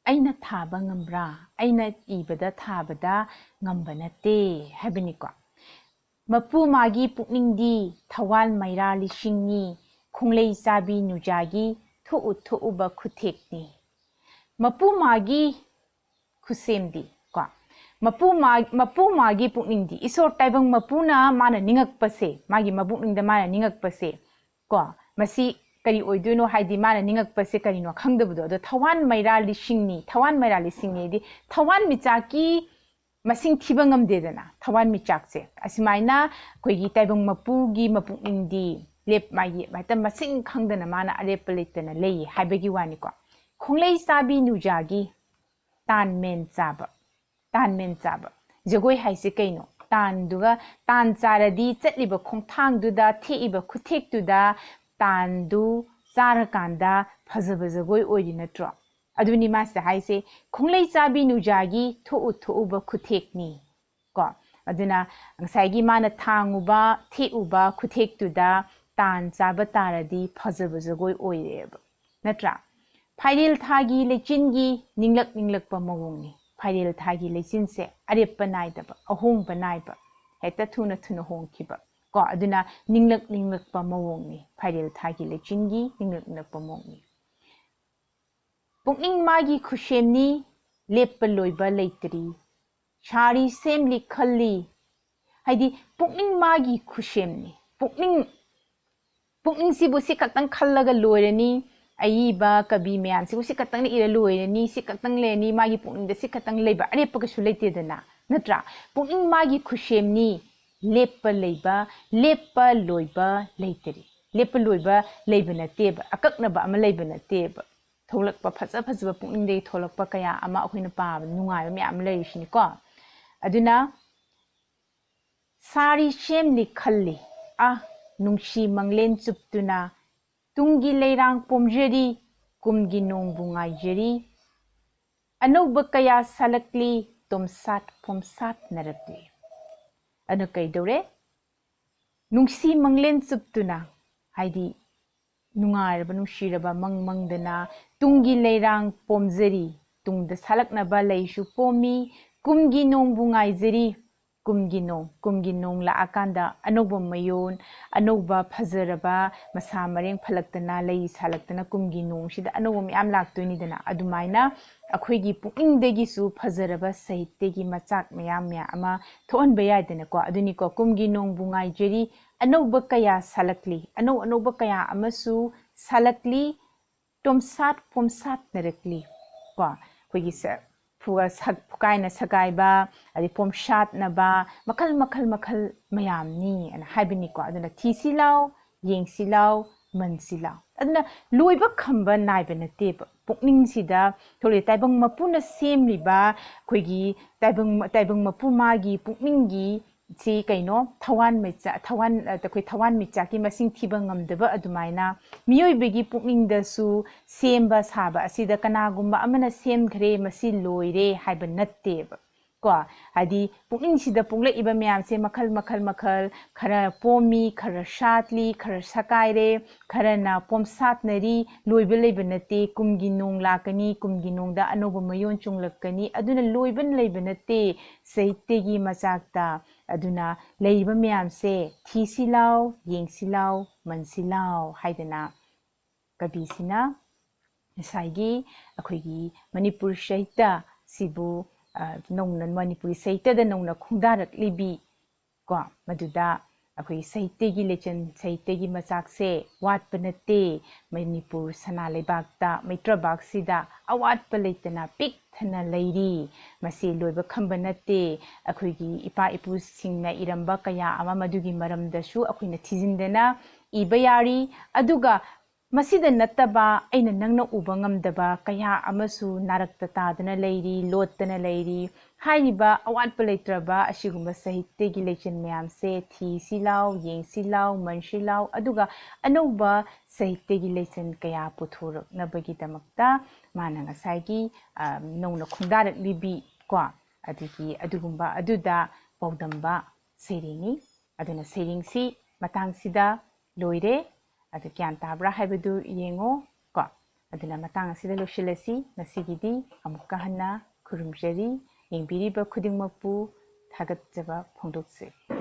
ꯑꯩꯅ ꯊꯥꯕ ꯉꯝꯕ꯭ꯔꯥ? ꯑꯩꯅ ꯏꯕꯗ ꯊꯥꯕꯗ ꯉꯝꯕ ꯅꯠꯇꯦ ꯍꯥꯏꯕꯅꯤꯀꯣ꯫ ꯃꯄꯨ ꯃꯥꯒꯤ ꯄꯨꯛꯅꯤꯡꯗꯤ ꯊꯋꯥꯟ ꯃꯩꯔꯥ ꯂꯤꯁꯤꯡꯅꯤ, ꯈꯣꯡꯂꯩ ꯆꯥꯕꯤ ꯅꯨꯖꯥꯒꯤ ꯊꯣꯛꯎ ꯊꯣꯛꯎꯕ ꯈꯨꯊꯦꯛꯅꯤ꯫ ꯃꯄꯨ ꯃꯥꯒꯤ ꯈꯨꯠꯁꯦꯝꯗꯤ ꯀꯣ, ꯃꯄꯨ ꯃꯥ-, ꯃꯄꯨ ꯃꯥꯒꯤ ꯄꯨꯛꯅꯤꯡꯗꯤ, ꯏꯁꯣꯔ ꯇꯥꯏꯕꯪ ꯃꯄꯨꯅ ꯃꯥꯅ ꯅꯤꯡꯉꯛꯄꯁꯦ, ꯃꯥꯒꯤ ꯃꯄꯨꯛꯅꯤꯡꯗ ꯃꯥꯅ ꯅꯤꯡꯉꯛꯄꯁꯦ ꯀꯣ, ꯃꯁꯤ ꯀꯔꯤ ꯑꯣꯏꯗꯣꯏꯅꯣ ꯍꯥꯏꯗꯤ, ꯃꯥꯅ ꯅꯤꯡꯉꯛꯄꯁꯦ ꯀꯔꯤꯅꯣ ꯈꯪꯗꯕꯗꯣ꯫ ꯑꯗꯣ ꯊꯋꯥꯟ ꯃꯩꯔꯥ ꯂꯤꯁꯤꯡꯅꯤ, ꯊꯋꯥꯟ ꯃꯩꯔꯥ ꯂꯤꯁꯤꯡꯅꯤꯗꯤ ꯊꯋꯥꯟ ꯃꯤꯆꯥꯛꯀꯤ ꯃꯁꯤꯡ ꯊꯤꯕ ꯉꯝꯗꯦꯗꯅ, ꯊꯋꯥꯟ ꯃꯤꯆꯥꯛꯁꯦ꯫ ꯑꯁꯨꯃꯥꯏꯅ ꯑꯩꯈꯣꯏꯒꯤ ꯇꯥꯏꯕꯪ ꯃꯄꯨꯒꯤ ꯃꯄꯨꯛꯅꯤꯡꯗꯤ ꯂꯦꯞ-, ꯃꯥꯒꯤ ꯍꯦꯛꯇ ꯃꯁꯤꯡ ꯈꯪꯗꯅ ꯃꯥꯅ ꯑꯔꯦꯞꯄ ꯂꯩꯇꯅ ꯂꯩ ꯍꯥꯏꯕꯒꯤ ꯋꯥꯅꯤꯀꯣ꯫ ꯈꯣꯡꯂꯩ ꯆꯥꯕꯤ ꯅꯨꯖꯥꯒꯤ ꯇꯥꯟ ꯃꯦꯟ ꯆꯥꯕ꯫ ꯇꯥꯟ ꯃꯦꯟ ꯆꯥꯕ꯫ ꯖꯒꯣꯏ ꯍꯥꯏꯁꯦ ꯀꯩꯅꯣ? ꯇꯥꯟꯗꯨꯒ, ꯇꯥꯟ ꯆꯥꯔꯗꯤ ꯆꯠꯂꯤꯕ ꯈꯣꯡꯊꯥꯡꯗꯨꯗ, ꯊꯦꯛꯏꯕ ꯈꯨꯊꯦꯛꯇꯨꯗ ꯇꯥꯟꯗꯨ ꯆꯥꯔꯀꯥꯟꯗ ꯐꯖꯕ ꯖꯒꯣꯏ ꯑꯣꯏꯔꯤ ꯅꯠꯇ꯭ꯔꯣ? ꯑꯗꯨꯅꯤ ꯃꯥꯁꯦ ꯍꯥꯏꯁꯦ, "ꯈꯣꯡꯂꯩ ꯆꯥꯕꯤ ꯅꯨꯡꯖꯥꯒꯤ ꯊꯣꯛꯎ ꯊꯣꯛꯎꯕ ꯈꯨꯊꯦꯛꯅꯤ"꯫ ꯀꯣ, ꯑꯗꯨꯅ ꯉꯁꯥꯏꯒꯤ ꯃꯥꯅ ꯊꯥꯡꯉꯨꯕ, ꯊꯦꯛꯎꯕ ꯈꯨꯊꯦꯛꯇꯨꯗ ꯇꯥꯟ ꯆꯥꯕ ꯇꯥꯔꯗꯤ ꯐꯖꯕ ꯖꯒꯣꯏ ꯑꯣꯏꯔꯦꯕ, ꯅꯠꯇ꯭ꯔꯥ? ꯐꯥꯏꯔꯦꯜ ꯊꯥꯒꯤ ꯂꯩꯆꯤꯟꯒꯤ ꯅꯤꯡꯂꯛ ꯅꯤꯡꯂꯛꯄ ꯃꯑꯣꯡꯅꯤ꯫ ꯐꯥꯏꯔꯦꯜ ꯊꯥꯒꯤ ꯂꯩꯆꯤꯟꯁꯦ ꯑꯔꯦꯞꯄ ꯅꯥꯏꯗꯕ, ꯑꯍꯣꯡꯕ ꯅꯥꯏꯕ, ꯍꯦꯛꯇ ꯊꯨꯅ ꯊꯨꯅ ꯍꯣꯡꯈꯤꯕ꯫ ꯀꯣ, ꯑꯗꯨꯅ ꯅꯤꯡꯂꯛ ꯅꯤꯡꯂꯛꯄ ꯃꯑꯣꯡꯅꯤ, ꯐꯥꯏꯔꯦꯜ ꯊꯥꯒꯤ ꯂꯩꯆꯤꯟꯒꯤ ꯅꯤꯡꯂꯛ ꯅꯤꯡꯂꯛꯄ ꯃꯑꯣꯡꯅꯤ꯫ ꯄꯨꯛꯅꯤꯡ ꯃꯥꯒꯤ ꯈꯨꯁꯦꯝꯅꯤ, ꯂꯦꯞꯄ ꯂꯣꯏꯕ ꯂꯩꯇ꯭ꯔꯤ꯫ ꯁꯥꯔꯤ ꯁꯦꯝꯂꯤ ꯈꯜꯂꯤ, ꯍꯥꯏꯗꯤ ꯄꯨꯛꯅꯤꯡ ꯃꯥꯒꯤ ꯈꯨꯁꯦꯝꯅꯤ꯫ ꯄꯨꯛꯅꯤꯡ, ꯄꯨꯛꯅꯤꯡꯁꯤꯕꯨ ꯁꯤ ꯈꯛꯇꯪ ꯈꯜꯂꯒ ꯂꯣꯏꯔꯅꯤ, ꯑꯏꯕ ꯀꯕꯤ ꯃꯌꯥꯝꯁꯤꯕꯨ ꯁꯤ ꯈꯛꯇꯪꯅ ꯏꯔ ꯂꯣꯏꯔꯅꯤ, ꯁꯤ ꯈꯛꯇꯪ ꯂꯩꯔꯅꯤ, ꯃꯥꯒꯤ ꯄꯨꯛꯅꯤꯡꯗ ꯁꯤ ꯈꯛꯇꯪ ꯂꯩꯕ ꯑꯔꯦꯞꯄ ꯀꯩꯁꯨ ꯂꯩꯇꯦꯗꯅ, ꯅꯠꯇ꯭ꯔꯥ? ꯄꯨꯛꯅꯤꯡ ꯃꯥꯒꯤ ꯈꯨꯁꯦꯝꯅꯤ, ꯂꯦꯞꯄ ꯂꯩꯕ, ꯂꯦꯞꯄ ꯂꯣꯏꯕ ꯂꯩꯇꯔꯤ꯫ ꯂꯦꯞꯄ ꯂꯣꯏꯕ ꯂꯩꯕ ꯅꯠꯇꯦꯕ, ꯑꯀꯛꯅꯕ ꯑꯃ ꯂꯩꯕ ꯅꯠꯇꯦꯕ꯫ ꯊꯣꯛꯂꯛꯄ ꯐꯖ ꯐꯖꯕ ꯄꯨꯛꯅꯤꯡꯗꯒꯤ ꯊꯣꯛꯂꯛꯄ ꯀꯌꯥ ꯑꯃ ꯑꯩꯈꯣꯏꯅ ꯄꯥꯕ ꯅꯨꯡꯉꯥꯏꯕ ꯃꯌꯥꯝ ꯑꯃ ꯂꯩꯔꯤꯁꯤꯅꯤꯀꯣ꯫ ꯑꯗꯨꯅ ꯁꯥꯔꯤ ꯁꯦꯝꯂꯤ ꯈꯜꯂꯤ, ꯑ, ꯅꯨꯡꯁꯤ ꯃꯪꯂꯦꯟ ꯆꯨꯞꯇꯨꯅ, ꯇꯨꯡꯒꯤ ꯂꯩꯔꯥꯡ ꯄꯣꯝꯖꯔꯤ, ꯀꯨꯝꯒꯤ ꯅꯣꯡꯕꯨ ꯉꯥꯏꯖꯔꯤ, ꯑꯅꯧꯕ ꯀꯌꯥ ꯁꯥꯠꯂꯛꯂꯤ, ꯇꯣꯝꯁꯥꯠ ꯄꯣꯝꯁꯥꯠꯅꯔꯛꯂꯤ꯫ ꯑꯗꯨꯅ ꯀꯩꯗꯧꯔꯦ? ꯅꯨꯡꯁꯤ ꯃꯪꯂꯦꯟ ꯆꯨꯞꯇꯨꯅ, ꯍꯥꯏꯗꯤ ꯅꯨꯡꯉꯥꯏꯔꯕ, ꯅꯨꯡꯁꯤꯔꯕ ꯃꯪ ꯃꯪꯗꯅ, ꯇꯨꯡꯒꯤ ꯂꯩꯔꯥꯡ ꯄꯣꯝꯖꯔꯤ, ꯇꯨꯡꯗ ꯁꯥꯠꯂꯛꯅꯕ ꯂꯩꯁꯨ ꯄꯣꯝꯃꯤ, ꯀꯨꯝꯒꯤ ꯅꯣꯡꯕꯨ ꯉꯥꯏꯖꯔꯤ, ꯀꯨꯝꯒꯤ ꯅꯣꯡ, ꯀꯨꯝꯒꯤ ꯅꯣꯡ ꯂꯥꯛꯑꯀꯥꯟꯗ ꯑꯅꯧꯕ ꯃꯌꯣꯟ, ꯑꯅꯧꯕ ꯐꯖꯔꯕ, ꯃꯁꯥ ꯃꯔꯦꯡ ꯐꯠꯂꯛꯇꯅ, ꯂꯩ ꯁꯥꯠꯂꯛꯇꯅ, ꯀꯨꯝꯒꯤ ꯅꯣꯡꯁꯤꯗ ꯑꯅꯧꯕ ꯃꯌꯥꯝ ꯂꯥꯛꯇꯣꯏꯅꯤꯗꯅ, ꯑꯗꯨꯃꯥꯏꯅ ꯑꯩꯈꯣꯏꯒꯤ ꯄꯨꯛꯅꯤꯡꯗꯒꯤꯁꯨ ꯐꯖꯔꯕ ꯁꯥꯍꯤꯇ꯭ꯌꯒꯤ ꯃꯆꯥꯛ ꯃꯌꯥꯝ ꯃꯌꯥꯝ ꯑꯃ ꯊꯣꯛꯍꯟꯕ ꯌꯥꯏꯗꯅꯀꯣ꯫ ꯑꯗꯨꯅꯤꯀꯣ, ꯀꯨꯝꯒꯤ ꯅꯣꯡꯕꯨ ꯉꯥꯏꯖꯔꯤ, ꯑꯅꯧꯕ ꯀꯌꯥ ꯁꯥꯠꯂꯛꯂꯤ, ꯑꯅꯧ ꯑꯅꯧꯕ ꯀꯌꯥ ꯑꯃꯁꯨ ꯁꯥꯠꯂꯛꯂꯤ, ꯇꯣꯝꯁꯥꯠ ꯄꯣꯝꯁꯥꯠꯅꯔꯛꯂꯤ꯫ ꯀꯣ, ꯑꯩꯈꯣꯏꯒꯤ ꯁ-, ꯐꯨꯒ-, ꯁꯛ-, ꯐꯨꯀꯥꯏꯅ ꯁꯀꯥꯏꯕ, ꯑꯗꯩ ꯄꯣꯝꯁꯥꯠꯅꯕ, ꯃꯈꯜ, ꯃꯈꯜ, ꯃꯈꯜ ꯃꯌꯥꯝꯅꯤ ꯑꯅ ꯍꯥꯏꯕꯅꯤꯀꯣ꯫ ꯑꯗꯨꯅ ꯊꯤꯁꯤ ꯂꯥꯎ, ꯌꯦꯡꯁꯤ ꯂꯥꯎ, ꯃꯟꯁꯤꯂꯥꯎ꯫ ꯑꯗꯨꯅ ꯂꯣꯏꯕ ꯈꯝꯕ ꯅꯥꯏꯕ ꯅꯠꯇꯦꯕ꯫ ꯄꯨꯛꯅꯤꯡꯁꯤꯗ ꯊꯣꯛꯂꯛꯏ ꯇꯥꯏꯕꯪ ꯃꯄꯨꯅ ꯁꯦꯝꯂꯤꯕ ꯑꯩꯈꯣꯏꯒꯤ ꯇꯥꯏꯕꯪ, ꯇꯥꯏꯕꯪ ꯃꯄꯨ ꯃꯥꯒꯤ ꯄꯨꯛꯅꯤꯡꯒꯤ ꯁꯤ ꯀꯩꯅꯣ, ꯊꯋꯥꯟꯃꯤꯆꯥꯛ, ꯊꯋꯥꯟ, ꯑ, ꯑꯩꯈꯣꯏ ꯊꯋꯥꯟꯃꯤꯆꯥꯛꯀꯤ ꯃꯁꯤꯡ ꯊꯤꯕ ꯉꯝꯗꯕ ꯑꯗꯨꯃꯥꯏꯅ ꯃꯤꯑꯣꯏꯕꯒꯤ ꯄꯨꯛꯅꯤꯡꯗꯁꯨ ꯁꯦꯝꯕ ꯁꯥꯕ ꯑꯁꯤꯗ ꯀꯅꯥꯒꯨꯝꯕ ꯑꯃꯅ ꯁꯦꯝꯈ꯭ꯔꯦ, ꯃꯁꯤ ꯂꯣꯏꯔꯦ ꯍꯥꯏꯕ ꯅꯠꯇꯦꯕ꯫ ꯀꯣ, ꯍꯥꯏꯗꯤ ꯄꯨꯛꯅꯤꯡꯁꯤꯗ ꯄꯣꯛꯂꯛꯏꯕ ꯃꯌꯥꯝꯁꯦ ꯃꯈꯜ, ꯃꯈꯜ, ꯃꯈꯜ, ꯈꯔ ꯄꯣꯝꯃꯤ, ꯈꯔ ꯁꯥꯠꯂꯤ, ꯈꯔ ꯁꯀꯥꯏꯔꯦ, ꯈꯔꯅ ꯄꯣꯝꯁꯥꯠꯅꯔꯤ, ꯂꯣꯏꯕ ꯂꯩꯕ ꯅꯠꯇꯦ꯫ ꯀꯨꯝꯒꯤ ꯅꯣꯡ ꯂꯥꯛꯀꯅꯤ, ꯀꯨꯝꯒꯤ ꯅꯣꯡꯗ ꯑꯅꯧꯕ ꯃꯌꯣꯟ ꯆꯣꯡꯂꯛꯀꯅꯤ, ꯑꯗꯨꯅ ꯂꯣꯏꯕ ꯂꯩꯕ ꯅꯠꯇꯦ ꯁꯥꯍꯤꯇ꯭ꯌꯒꯤ ꯃꯆꯥꯛꯇ꯫ ꯑꯗꯨꯅ ꯂꯩꯔꯤꯕ ꯃꯌꯥꯝꯁꯦ ꯊꯤꯁꯤ ꯂꯥꯎ, ꯌꯦꯡꯁꯤ ꯂꯥꯎ, ꯃꯟꯁꯤ ꯂꯥꯎ ꯍꯥꯏꯗꯅ ꯀꯕꯤꯁꯤꯅ ꯉꯁꯥꯏꯒꯤ ꯑꯩꯈꯣꯏꯒꯤ ꯃꯅꯤꯄꯨꯔ ꯁꯥꯍꯤꯇ꯭ꯌꯁꯤꯕꯨ, ꯑ, ꯅꯧꯅ, ꯃꯅꯤꯄꯨꯔꯤ ꯁꯥꯍꯤꯇ꯭ꯌꯗ ꯅꯧꯅ ꯈꯣꯡꯗꯥꯔꯛꯂꯤꯕꯤ, ꯀꯣ, ꯃꯗꯨꯗ ꯑꯩꯈꯣꯏꯒꯤ ꯁꯥꯍꯤꯇ꯭ꯌꯒꯤ ꯂꯩꯆꯟ, ꯁꯥꯍꯤꯇ꯭ꯌꯒꯤ ꯃꯆꯥꯛꯁꯦ ꯋꯥꯠꯄ ꯅꯠꯇꯦ꯫ ꯃꯅꯤꯄꯨꯔ ꯁꯅꯥ ꯂꯩꯕꯥꯛꯇ, ꯃꯩꯇ꯭ꯔꯕꯥꯛꯁꯤꯗ ꯑꯋꯥꯠꯄ ꯂꯩꯇꯅ ꯄꯤꯛ ꯊꯟꯅ ꯂꯩꯔꯤ꯫ ꯃꯁꯤ ꯂꯣꯏꯕ ꯈꯝꯕ ꯅꯠꯇꯦ꯫ ꯑꯩꯈꯣꯏꯒꯤ ꯏꯄꯥ ꯏꯄꯨꯁꯤꯡꯅ ꯏꯔꯝꯕ ꯀꯌꯥ ꯑꯃ ꯃꯗꯨꯒꯤ ꯃꯔꯝꯗꯁꯨ ꯑꯩꯈꯣꯏꯅ ꯊꯤꯖꯤꯟꯗꯅ ꯏꯕ ꯌꯥꯔꯤ꯫ ꯑꯗꯨꯒ ꯃꯁꯤꯗ ꯅꯠꯇꯕ ꯑꯩꯅ ꯅꯪꯅ ꯎꯕ ꯉꯝꯗꯕ ꯀꯌꯥ ꯑꯃꯁꯨ ꯅꯥꯔꯛꯇ ꯇꯥꯗꯅ ꯂꯩꯔꯤ, ꯂꯣꯠꯇꯅ ꯂꯩꯔꯤ꯫ ꯍꯥꯏꯔꯤꯕ ꯑꯋꯥꯠꯄ ꯂꯩꯇ꯭ꯔꯕ ꯑꯁꯤꯒꯨꯝꯕ ꯁꯥꯍꯤꯇ꯭ꯌꯒꯤ ꯂꯩꯆꯟ ꯃꯌꯥꯝꯁꯦ ꯊꯤꯁꯤ ꯂꯥꯎ, ꯌꯦꯡꯁꯤ ꯂꯥꯎ, ꯃꯟꯁꯤ ꯂꯥꯎ, ꯑꯗꯨꯒ ꯑꯅꯧꯕ ꯁꯥꯍꯤꯇ꯭ꯌꯒꯤ ꯂꯩꯆꯟ ꯀꯌꯥ ꯄꯨꯊꯣꯔꯛꯅꯕꯒꯤꯗꯃꯛꯇ ꯃꯥꯅ ꯉꯁꯥꯏꯒꯤ, ꯑ, ꯅꯧꯅ ꯈꯣꯡꯗꯥꯔꯛꯂꯤꯕꯤ, ꯀꯣ, ꯑꯗꯒꯤ ꯑꯗꯨꯒꯨꯝꯕ ꯑꯗꯨꯗ ꯄꯥꯎꯗꯝꯕ ꯁꯩꯔꯦꯡꯅꯤ꯫ ꯑꯗꯨꯅ ꯁꯩꯔꯦꯡꯁꯤ ꯃꯇꯥꯡꯁꯤꯗ ꯂꯣꯏꯔꯦ꯫ ꯑꯗꯨ ꯒ꯭ꯌꯥꯟ ꯇꯥꯕ꯭ꯔꯥ ꯍꯥꯏꯕꯗꯨ ꯌꯦꯡꯉꯣ ꯀꯣ꯫ ꯑꯗꯨꯅ ꯃꯇꯥꯡ ꯑꯁꯤꯗ ꯂꯣꯏꯁꯤꯜꯂꯁꯤ꯫ ꯉꯁꯤꯒꯤꯗꯤ ꯑꯃꯨꯛꯀ ꯍꯟꯅ ꯈꯨꯔꯨꯝꯖꯔꯤ꯫ ꯌꯦꯡꯕꯤꯔꯤꯕ ꯈꯨꯗꯤꯡꯃꯛꯄꯨ ꯊꯥꯒꯠꯆꯕ ꯐꯣꯡꯗꯣꯛꯆꯔꯤ꯫